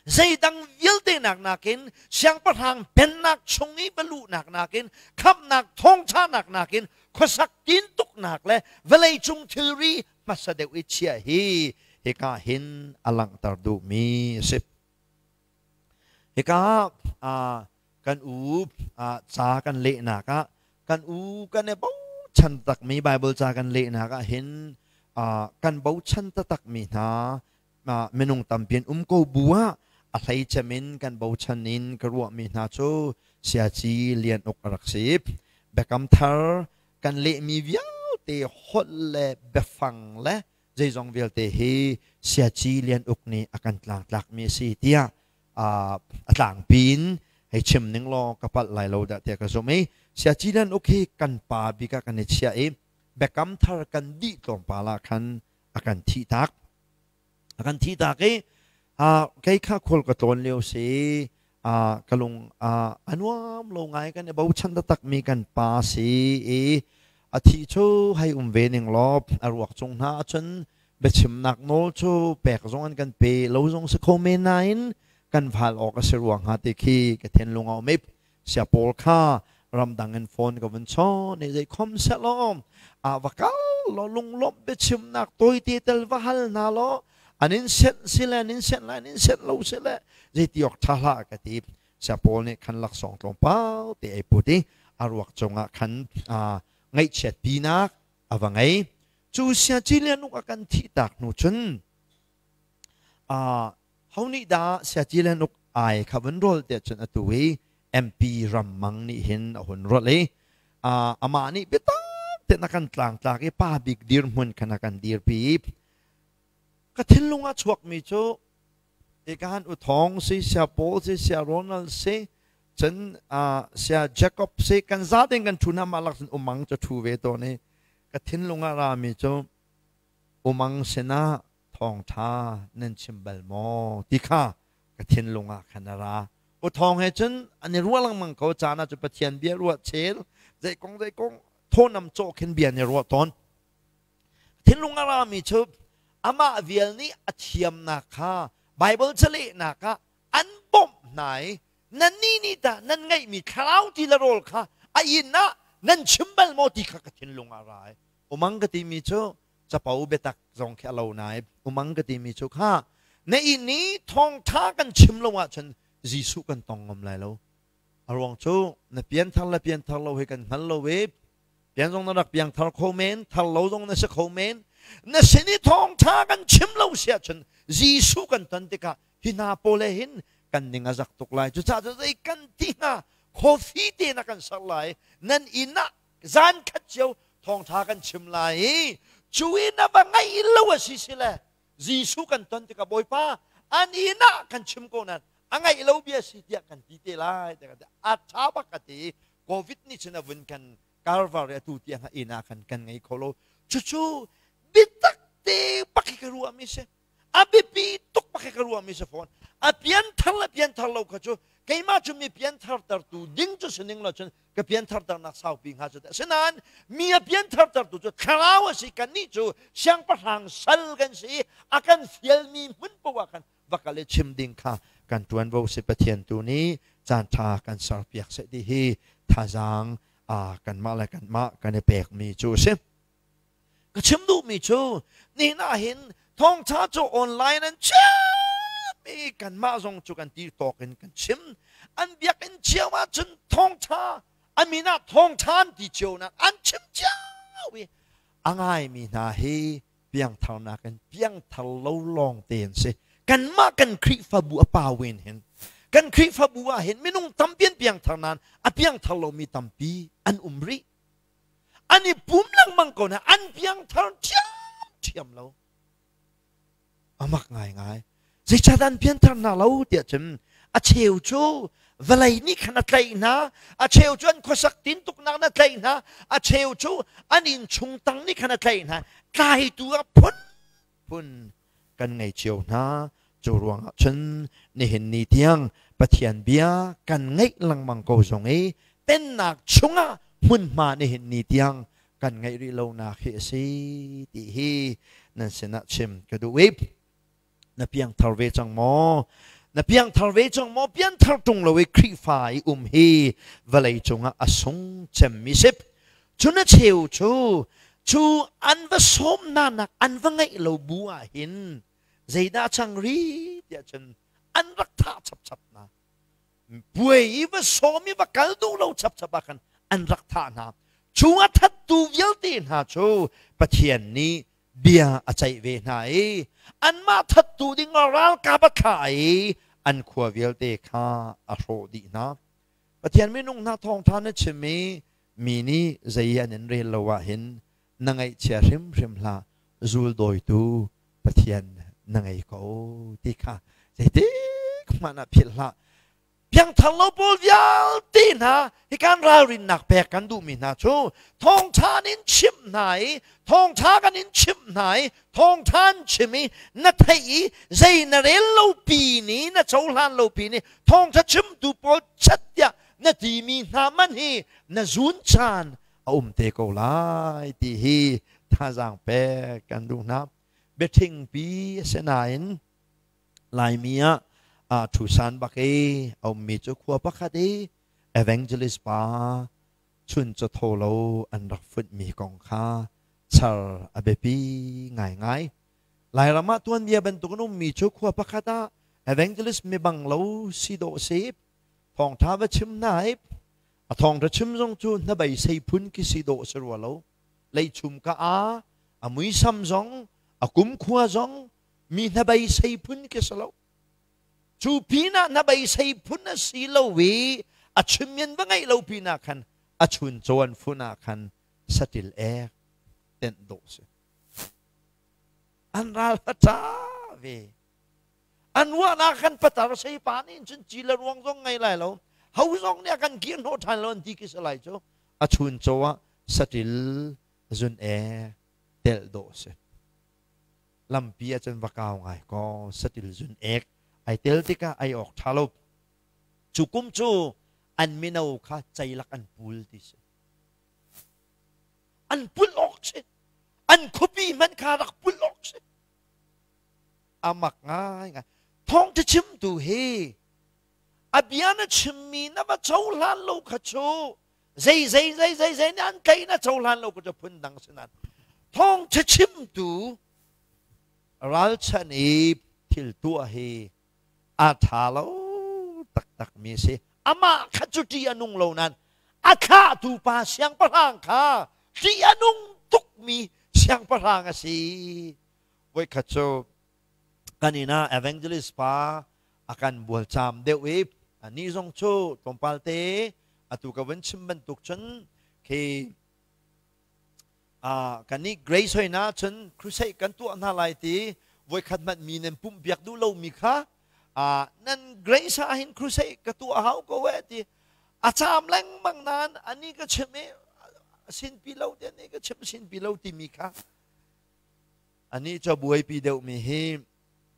zeidang vialte nak nakin, siangpahrang pennak chung i va luhnak nakin, khamhnak thawngṭhanak nakin, khuasak tintuknak le vawleicung thilri hmasa deuh i chiah hi hika hin a langhter duhmi a si. Hika ah kan u ca kan lehnak ah, kan u kan i bochan takmi Bible ca kan lehnak ah hin kan bochan taktakmi hna minung tampi an um ko bu ah a hlei cem in kan bochan in ka ruahmi hna cu Siaci Lian Uk a rak si. Biakam Thar kan lehmi vialte holh le biafang le zeizong vialte hi Siaci Lian Uk nih a kan tlangtlakmi a si tiah a tlangpi in hei chim ning law ka palh lai lo dah tiah ka zumh i Siaci Lian Uk hi kan pa bik ah kan i chiah i Biakam Thar kan dih tlawmpal ah khan a kan thih tak. A kan thih tak i kei kha khual ka tlawn lio si, ka lung a nuam lo ngai. Kan i bochan taktakmi kan pa si i a thih cu hei um ve ning law a ruak cung hna ahcun biachimnak nawl cu pek zong an kan pe lo zong si kho men nain kan val awk a si ruang hnga ti khi ka thinlung a um i sia pawl kha ramdang in phone ka vun chawn i zei khom sehlaw a va kal law lunglawmh biachimnak tawite tel va hal hna law an in senh sile an in senh lai, an in senh lo sile zeiti awk ṭha hlah ka ti. Sia pawl nih khan laksawng tlawmpal te ei put i a ruak cungah khan ngaihchiat pinak a va ngei. Cu sia cilian uk a kan thih tak hnu cun ho nih dah sia cilian uk ai kha vun rawl tiah cun atu i MP Rammang nih hin a hun rawlh i amah nih biatak tein a kan tlangtlak i pa bik dirhmun khan a kan dirpi. Ka thinlung ah chuakmi cu ikahan u Thawng si, sia Paul si, sia Ronald si, cun sia Jacob si, kan zaten kan ṭhu hna. Mah lak cun umang cu ṭhu ve tawn i ka thinlung ah rami cu umang sinah thawngṭha nan chim bal maw ti kha ka thinlung ah khan a ra. U Thawng he cun an i ruah lengmang ko. Caan ah cu Pathian bia ruah chel, zei kong zei kong thawnam cawh khin bia an i ruah tawn. Thinlung a rami cu amah vial nih a thiamnak kha Bible calehnak ah an bawmh hna i nannih nih tah nan ngeihmi thlarau ti le rawl kha a inn ah nan chim bal maw ti kha ka thinlung ah ra i umang ka timi cu capo biatak zong khi a lo nai. Umang ka timi cu kha na inn i thawngṭha kan chim lo ahcun Jesuh kan tong ngam lai lo. A ruang cu na pianthar le pianthar lo hi kan hngal lo i pian zong na rak piangthar kho men, thar lo zong na si kho men. Na sin i thawngṭha kan chim lo si ahcun Jesuh kan ton tikah hi hna pawl he hin kan ning a zak tuk lai. Cucaah cu zei kan ti hnga, coffee te na kan ser lai, nan inn ah zan khat cio thawngṭha kan chim lai i cu i na va ngaih lo a si si le Jesuh kan ton tikah Bawipa an inn ah kan chim ko nain a ngaih lo bia si tiah kan ti te lai tiah a ṭha bak a ti. Covid nih cun a vun kan Calvary atu tiang inn ah khan kan ngei kho lo. Cucu biatak te bak hi ka ruahmi si, a biapi tuk bak hi ka ruahmi si fawn. A pianthar le pianthar lo kha cu Keimah cu mi pianthartertu ding cu si ning lo cun ka piantharternak saupi hnga cu teh. Asinain mi a pianthartertu cu thlarau a si. Kannih cu siangpahrang sal kan si i a kan fialmi hmun paoh ah khan va kal i chim ding kha kan ṭuanvo si. Pathian tu nih caan ṭha kan serpiak seh ti hi thazaang kanmah le kanmah kan i pekmi cu a si. Ka chim duhmi cu nihin ah hin thawngṭha cu online an chim i kanmah zong cu kan ti tawk in kan chim. An biakinn cio ahcun thawngṭha a min ah thawngṭha an ti cio nain an chim cio i a ngaimi hna hi piangtharnak in piangthar lo lawng te an si. Kanmah kan Khrihfabu a pau in hin kan Khrihfabu ah hin minung tampi an piangthar nain a piangthar lomi tampi an um rih. An i pum lengmang ko na an piangthar ṭhiamṭhiam lo. A mak ngaingai. Zeicahdah an pianthar hna lo tiah cun a cheu cu vawlei nih khan a tlaih hna, a cheu cu an khuasak tintuknak na tlaih hna, a cheu cu an innchung tang nih khan a tlaih hna. Tlaitu ah phunphun kan ngei cio hna. Cu ruangah cun nihin ni tiang Pathian bia kan ngaih lengmang ko zong i pennak chungah hmunhma nihin ni tiang kan ngeih rih lonak hi a si ti hi nan sinah chim ka duh i na piangthar ve cang maw? Na piangthar ve cang maw? Piangthar ṭung lo i Khrihfa i um hi vawlei cungah a sung cemmi si. Cun a cheu cu cu an va sawm hna nak an va ngeih lo bu ah hin zeidah cang ri tiah cun an rak thah chapchap hna. Puai i va sawm i va kal duh lo chapchap ah khan an rak thah hna. Cu a thattu vialte hna cu Pathian nih bia a ceih ve hna i anmah thattu ding ah ralkap a thlah i an khua vialte kha a hrawh dih hna. Pathian minung hna thawngṭha na chim i mi nih zei an in rel lo ahhin na ngaihchia hrimhrim hlah, zuldawitu Pathian na ngei ko ti kha zeitik hmanh ah philh hlah. Piangthar lo pawl vialte hna hi kan ralrinnak pek kan duhmi hna cu thawngṭha in chimh hna i thawngṭha kan in chimh hna i thawngṭha an chim i na theih i zei na rel lo pi ni na cohlan lo pi ni thawngṭha chimtu pawl chat tiah na timi hna man hi na zun caan a um te ko lai ti hi thazaang pek kan duh hna. Biaṭhingpi a si nain Laimi ah aa ṭhusan bak i a ummi cu khua pakhat i evangelist pa chun chawthaw lo an rak funhmi kong kha char a biapi ngaingai. Lairam ah tuanbia bantuk in ummi cu khua pakhat ah evangelist mibang lo si dawh si, thawngṭha va chim hna i a thawngṭha chim zong cu hnabei sei phun khi si dawh si rua lo. Leichum ka a, a muisam zong, a kumkhua zong mi hnabei sei phun khi si lo. Cu pinah hnabei sei phun a si lo i a chimmian va ngeih lo pinah khan a chuncaw an fun ah khan saṭil ek tenh dawh si. An ral va ṭa ve. An ruahnak khan patar sei pa nih cun ci le ruang zong ngei lai lo. Ho zong nih a kan kir hnawh ṭhan lo an ti khi si lai cu. A chuncaw ah saṭil zun ek telh dawh si. Lampi ah cun va kau ngai kaw satil zun ek ai tel tikah ai awk ṭha lo. Cu kum cu an mino kha ceilak an pul ti si. An pul awk si. An khuapi hmanh kha rak pul awk si. A mak ngaingai. Thawngṭha chimtu hi a bia na chimmi na va cohlan lo kha cu zei zei zei zei zei nih an tlaih na cohlan lo ka phun dang si nain thawngṭha chimtu ralchan i thil tuah hi a ṭha lo taktak mi si. Amah kha cu ṭih a nung lo nain a thlahtu pa siangpahrang kha ṭih a nung tukmi siangpahrang a si. Voikhat cu kan inn ah evangelist pa a kan bualcaam deuh i anih zong cu tlawmpal te atu ka vun chim bantuk cun khi kannih Grace hoi na cun crusade kan tuah hna lai ti voikhat hmanh mi nan pumh biak duh lomi kha nan Grace ah hin crusade ka tuah hau ko eh ti a caam lengmang nain ani ka chim i sinpi lo ti ani ka chim sinpi lo timi kha anih cu a buaipi deuhmi hi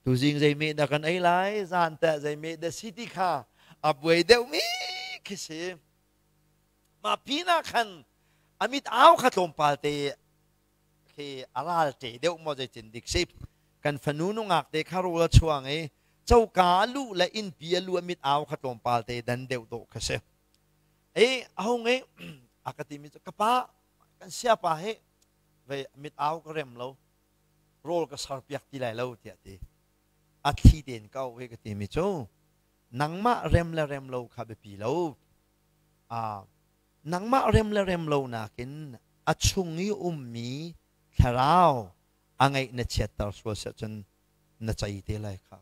tuzing zei meh dah kan ei lai, zan teh zei meh dah si ti kha A buai deuhmi khi si. Mah pinah khan a mit au kha tlawmpal te khi a ral ṭe deuh maw zeitin dik si. Kan fanu nungak te kha rawl a chuang i coka a luh le innpi a luh a mit au kha tlawmpal te dan deuh dawh kha si. Ei a hung i a ka timi cu ka pa kan siapa hi vei mit au ka rem lo rawl ka serpiak ti lai lo tiah ti. A thli tein ka auh i ka timi cu nangmah rem le rem lo kha biapi lo. Nangmah rem le rem lo nakin a chung i ummi thlarau a ngeih na chiatter sual siah cun na cei te lai kha.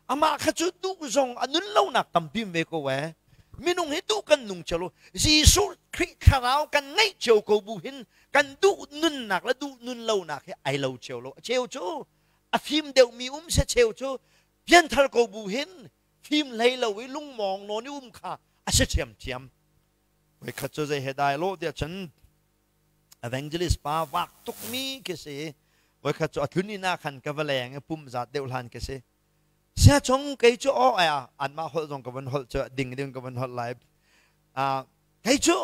Amah kha cu duh zong a nun lonak tampi ve ko ee. Minung hi duh kan nung cio lo. Jesuh Khrih thlarau kan ngeih cio ko bu hin kan duh nunnak le duh nun lonak hi ai lo cio lo. A cheu cu a fim deuhmi um se cheu cu pianthar ko bu hin fim hlei lo i lungmawng nawn i um kha a si ṭhiamṭhiam. Voikhat cu zei he dai lo tiah cun evangelist pa vak tukmi khi si. Voikhat cu a tlun inn ah khan ka va leng i pum zat deuh hlan khi si. Sia chung kei cu aw ai anmah holh zong ka van holh cu ding ding ka van holh lai. Kei cu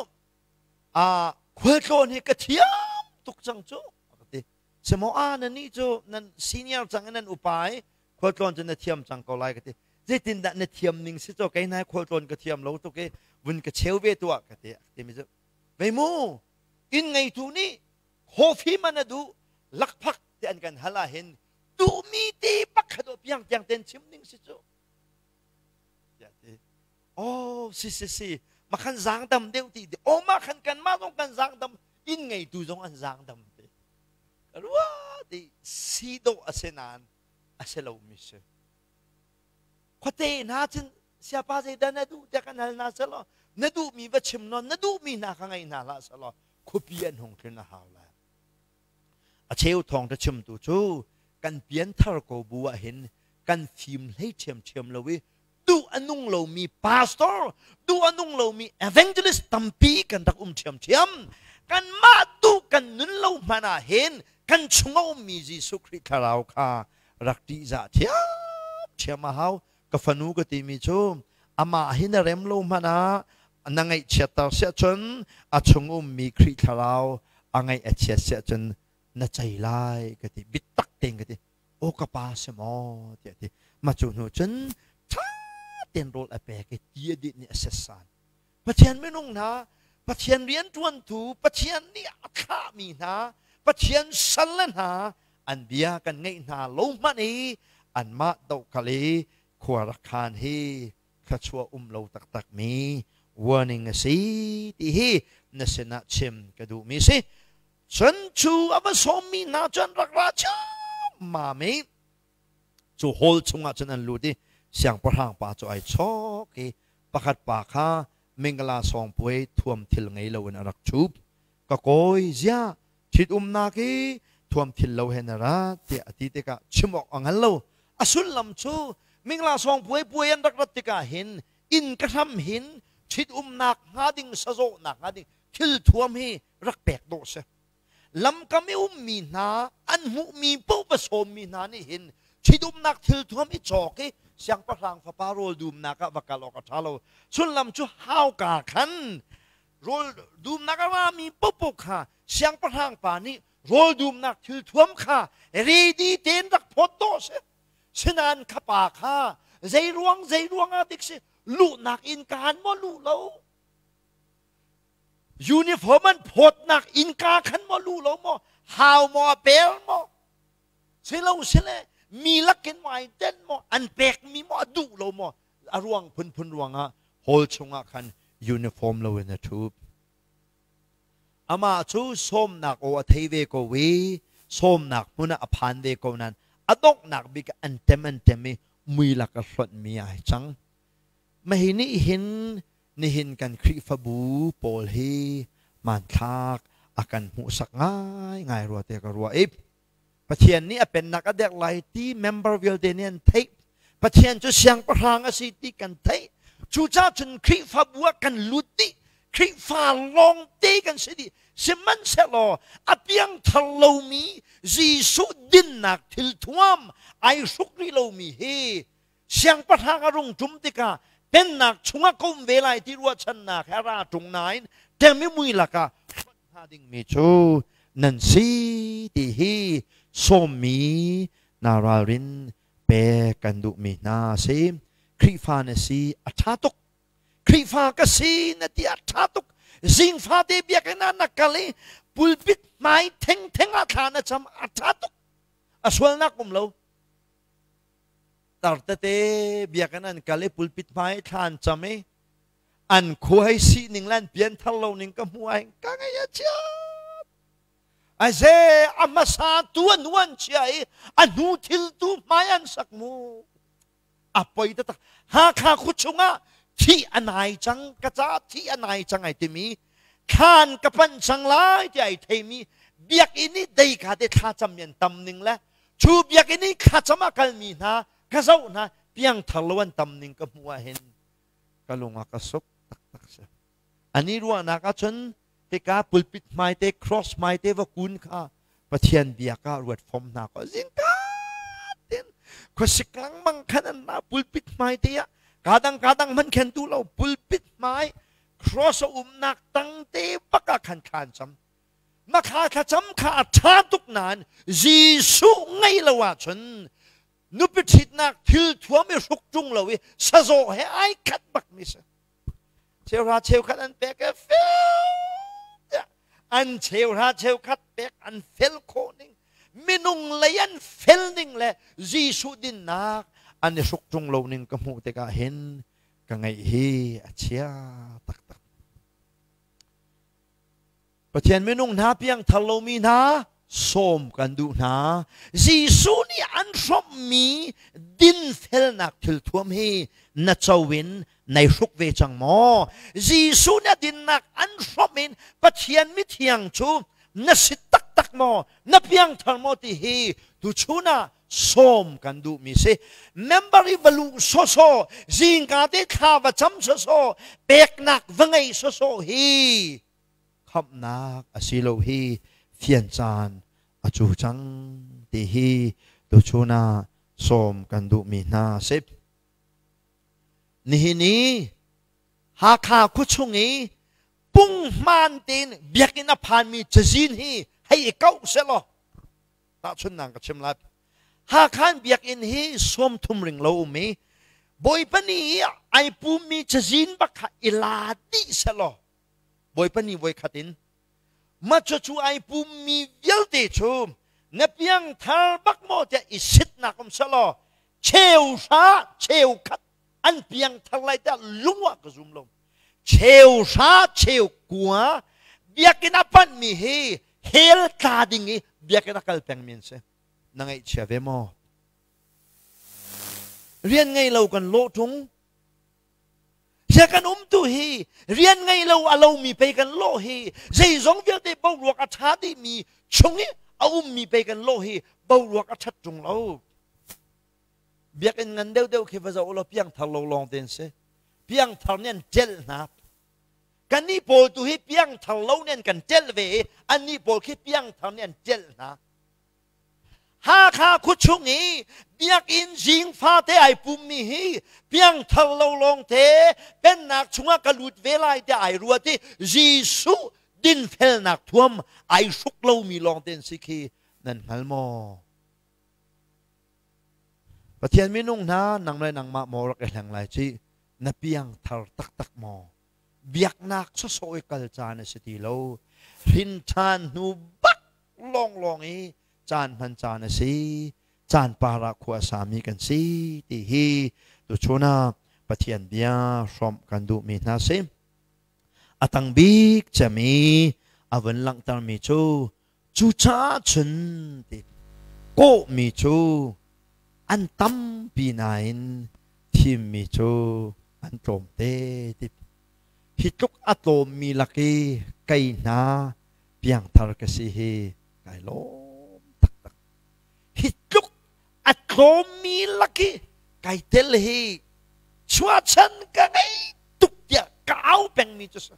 khualtlawn hi ka thiam tuk cang cu ka ti. Simo a nan nih cu nan senior cang i nan upa i khualtlawn cu na thiam cang ko lai ka ti. Zeitindah na thiam ning si cu kei nai khualtlawn ka thiam lo tuk i vun ka cheu ve tuah ka ti. Timi cu vei mu inn ngeitu nih coffee man a duh lakphak ti an kan hal ahhin duhmi ti pakhat aw piang tiang ten chim ning si cu. Tiah ti. Oh si si si makhan zaang dam deuh ti oh ma khan kan mah zong kan zaang dam inn ngeitu zong an zaang dam te. Rua ti si dawh a si nain a si lomi si. Khuate hna cun siapa zeidah na duh tiah kan hal hna selaw na duhmi va chim law na duhmi hna kha ngei hna hlah selaw khuapi an hung tlun a hau lai. A cheu thawng ta chimtu cu kan pianthar ko bu ah hin kan fim hlei ṭhiamṭhiam lo i duh a nung lomi pastor, duh a nung lomi evangelist tampi kan rak um ṭhiamṭhiam. Kanmah duh kan nun lo hmanh ah hin kan chung a ummi Jesuh Khrih thlarau kha rak ṭihzah ṭhiamṭhiam a hau. Ka fanu ka timi cu amah hi na rem lo hmanh ah na ngaihchiatter siah cun a chung ummi Khrih thlarau a ngaih a chiat siah cun na cei lai ka ti. Biatak tein ka ti. Aw ka pa si maw tiah ti. Mah cu hnu cun ṭha tein rawl a pek i ti a dinh i a setsan. Pathian minung hna, Pathian rianṭuantu, Pathian nih a thlahmi hna, Pathian salle hna an bia kan ngeih hna lo hmanh i anmah dohkal i khua rak khan hi thluachuah um lo taktakmi warning a si ti hi na sinah chim ka duhmi si. Cun cu a va sawmmi hna cu an rak ra ciammam i cu hall chungah cun an lut i siangpahrang pa cu ai chawk i pakhat pa kha mingala sawngpuai thuam thil ngei loin a rak ṭhup. Ka kawi ziah ṭhitumnak i thuam thil lo he na ra tiah a ti tikah chim awk a hngal lo. A sullam cu mingla sawngpuai puai an rak rat tikah hin inn ka hram hin ṭhitumnak hnga ding sazawhnak hnga ding thil thuam hi rak pek dawh si. Lamkam i ummi hna an hmuhmi paoh va sawmmi hna nih hin ṭhitumnak thilthuam i cawk i siangpahrang fapa rawl dumnak ah va kal awk a ṭha lo. Sullam cu hauka khan rawl dumnak a rami paohpaoh kha siangpahrang pa nih rawl dumnak thilthuam kha ready tein rak phawt dawh si. Sinain kha pa kha zei ruang zei ruang ah dik si luhnak innka maw luh lo Uniform an phawtnak innka khan maw lu lo maw hau maw a pel maw silo sile mi lakin maw ai den maw an pekmi maw a duh lo maw a ruang phunphun ruangah hall chungah khan uniform lo in a ṭhu. Amah cu sawmnak aw a thei ve ko i sawmnak hmun ah a phan ve ko nain a donghnak bik ah an tem an tem i mui lak a hlonhmi ai cang. Mahi nih hin nihin kan Khrihfabu pawl hi hmanthlak a kan hmuhsak ngaingai rua te ka ruah i Pathian nih a pennak a derh lai ti member vialte nih an theih. Pathian cu siangpahrang a si ti kan theih. Cucaah cun Khrihfabu ah kan lut dih. Khrihfa lawngte kan si dih. Sihmanhsehlaw a piangthar lomi Jesuh dinnak thilthuam ai hruk rih lomi hi. Siangpahrang a rung ṭum tikah pennak chungah ka um ve lai ti ruahchannak he a ra ṭung nain ṭem i mui lakah hlonh hnga dingmi cu nan si ti hi sawmmi na ralrin pek kan duhmi hna a si. Khrihfa na si a ṭha tuk. Khrihfa ka si na ti a ṭha tuk. Zingfate biakinn ah na kal i pulpit hmai thengtheng ah thla na cam a ṭha tuk. A sualnak um lo. Tar tete biakinn an kal i pulpit hmai thla an cam i an khua hei si ning le an pianthar lo ning ka hmu ai ka ngaih a chia. Aize a hmasa tu an uan chia i a hnu thil tu hmai an sak mu. A poi taktak. Hakha khu chungah thih a nai cang ka ca thih a nai cang ai timi thlan ka panh cang lai ti ai theimi biakinn i dei kha te thlacam mi an tam ning le cu biakinn i thlacam a kalmi hna ka zoh hna piangthar lo an tam ning ka hmuh ah hin ka lung a ka suk taktak si. Ani ruahnak ahcun hika pulpit hmaite cross hmaite va kun kha Pathian bia ka ruat fom hna ko zingka tin khuasik lengmang khan an ra pulpit hmaite ah kadang kadang hman khen tu lo pulpit hmai cross a umnak tangte bak ah khan thla an cam makha thlacam kha a ṭha tuk nain Jesuh ngei lo ahcun nupi ṭhitnak thil thuam i hruk ṭung lo i sazawh he ai khat bak mi si. Cheuhra cheukhat an pek i fel an cheuhra cheukhat pek an fel khawh ning minung lei an fel ning le Jesuh dinnak an i hruk ṭung lo ning ka hmuh tikah hin ka ngaih hi a chia taktak. Pathian minung hna piangthar lomi hna sawm kan duh hna. Jesuh nih an hrawmhmi dinfelnak thilthuam hi na co in nai hruk ve cang maw? Jesuh nih a dinnak an hrawmh in Pathian mithiang cu na si taktak maw? Na piangthar maw ti hi tuchun ah sawm kan duhmi si. Member i va luh sawsawh, zingka te thla va cam sawsawh, peknak va ngei sawsawh hi khamhnak a si lo hi fian caan a cu cang ti hi tuchun ah sawm kan duhmi hna si. Nihin i Hakha khuachung i punghman tein biakinn a phanmi cazin hi hei i kauh sehlaw tahchunhnak ka chim lai. Hakhan biakinn hi 30 ring lo um i Bawipa ni i ai pummi cazin bak kha i la dih sehlaw Bawipa ni voikhat in ma cucu ai pummi vialte cu na piangthar bak maw tiah i sitnak um sehlaw cheu hra cheu khat an piangthar lai tiah lung ah ka zum lo. Cheu hra cheu kua biakinn a panhmi hi hell tla ding i biakinn a kal pengmi an si. Na ngaihchia ve maw? Rian ngei lo kan lawh ṭung. Sia kan um tu hi rian ngei lo a lomi pei kan lawh hi zeizong vialte boruak a ṭha dihmi chung i a ummi pei kan lawh hi boruak a ṭhat ṭung lo. Biakinn ngan deuhdeuh khi va zoh law piangthar lo lawng te an si. Piangthar nih an ṭelh hna. Kannih pawl tu hi piangthar lo nih an kan ṭelh ve i annih pawl khi piangthar nih an ṭelh hna. Hakha khuachung i biakinn zing fate ai pummi hi piangthar lo lawngte pennak chungah ka lut ve lai tiah ai ruat i Jesuh dinfelnak thuam ai hruk lomi lawngte an si khi nan hngal maw? Pathian minung hna nang le nangmah maw rak i hleng lai ci na piangthar taktak maw? Biaknak sawsawh i kal caan a si ti lo. Hrin ṭhan hnu bak lawnglawng i caan hman caan a si. Caan par ah khua a sami kan si ti hi tuchun ah Pathian bia hrawmh kan duhmi hna si. A tang bik cem i a vun langhtermi cu Cucaah cun ti kawhmi cu an tampi nain thimmi cu an tlawmte ti. Hi tluk a tlawmmi lak i kei hna piangthar ka si hi kai lawm taktak. Hi tluk a tlawmmi lak i kai tel hi chuahchan ka ngei tuk tiah ka au pengmi cu si.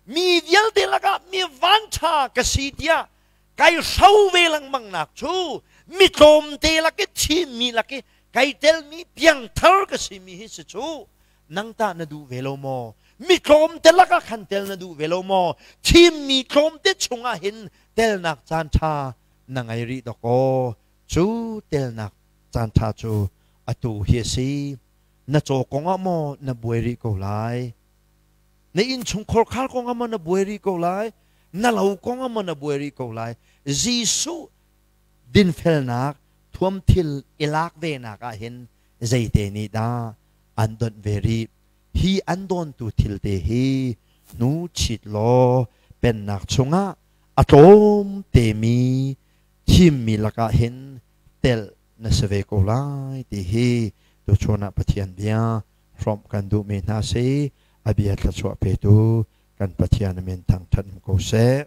Mi vialte lakah mi vanṭha ka si tiah kai hro ve lengmang nak cu mi tlawmte lak i thimmi lak i Kai telmi piangthar ka simi hi si cu nang tah na duh ve lo maw? Mi tlawmte lakah khan tel na duh ve lo maw? Thimmi tlawmte chungah hin telnak caan ṭha na ngei rih dawkaw. Cu telnak caan ṭha cu atu hi a si. Na caw kongah maw na buai rih ko lai? Na innchungkhar khar kongah maw na buai rih ko lai? Na lo kongah maw na buai rih ko lai? Jesuh dinfelnak thuamthil i lak venak ah hin zeite nih dah an donh ve rih? Hi an dawntu thil te hi hnu chit law pennak chungah a tlawm temi thimmi lakah hin telh na si ve ko lai ti hi tuchun ah Pathian bia hrawmh kan duhmi hna si. A bia thluachuah petu kan Pathian min thangṭhat um ko seh.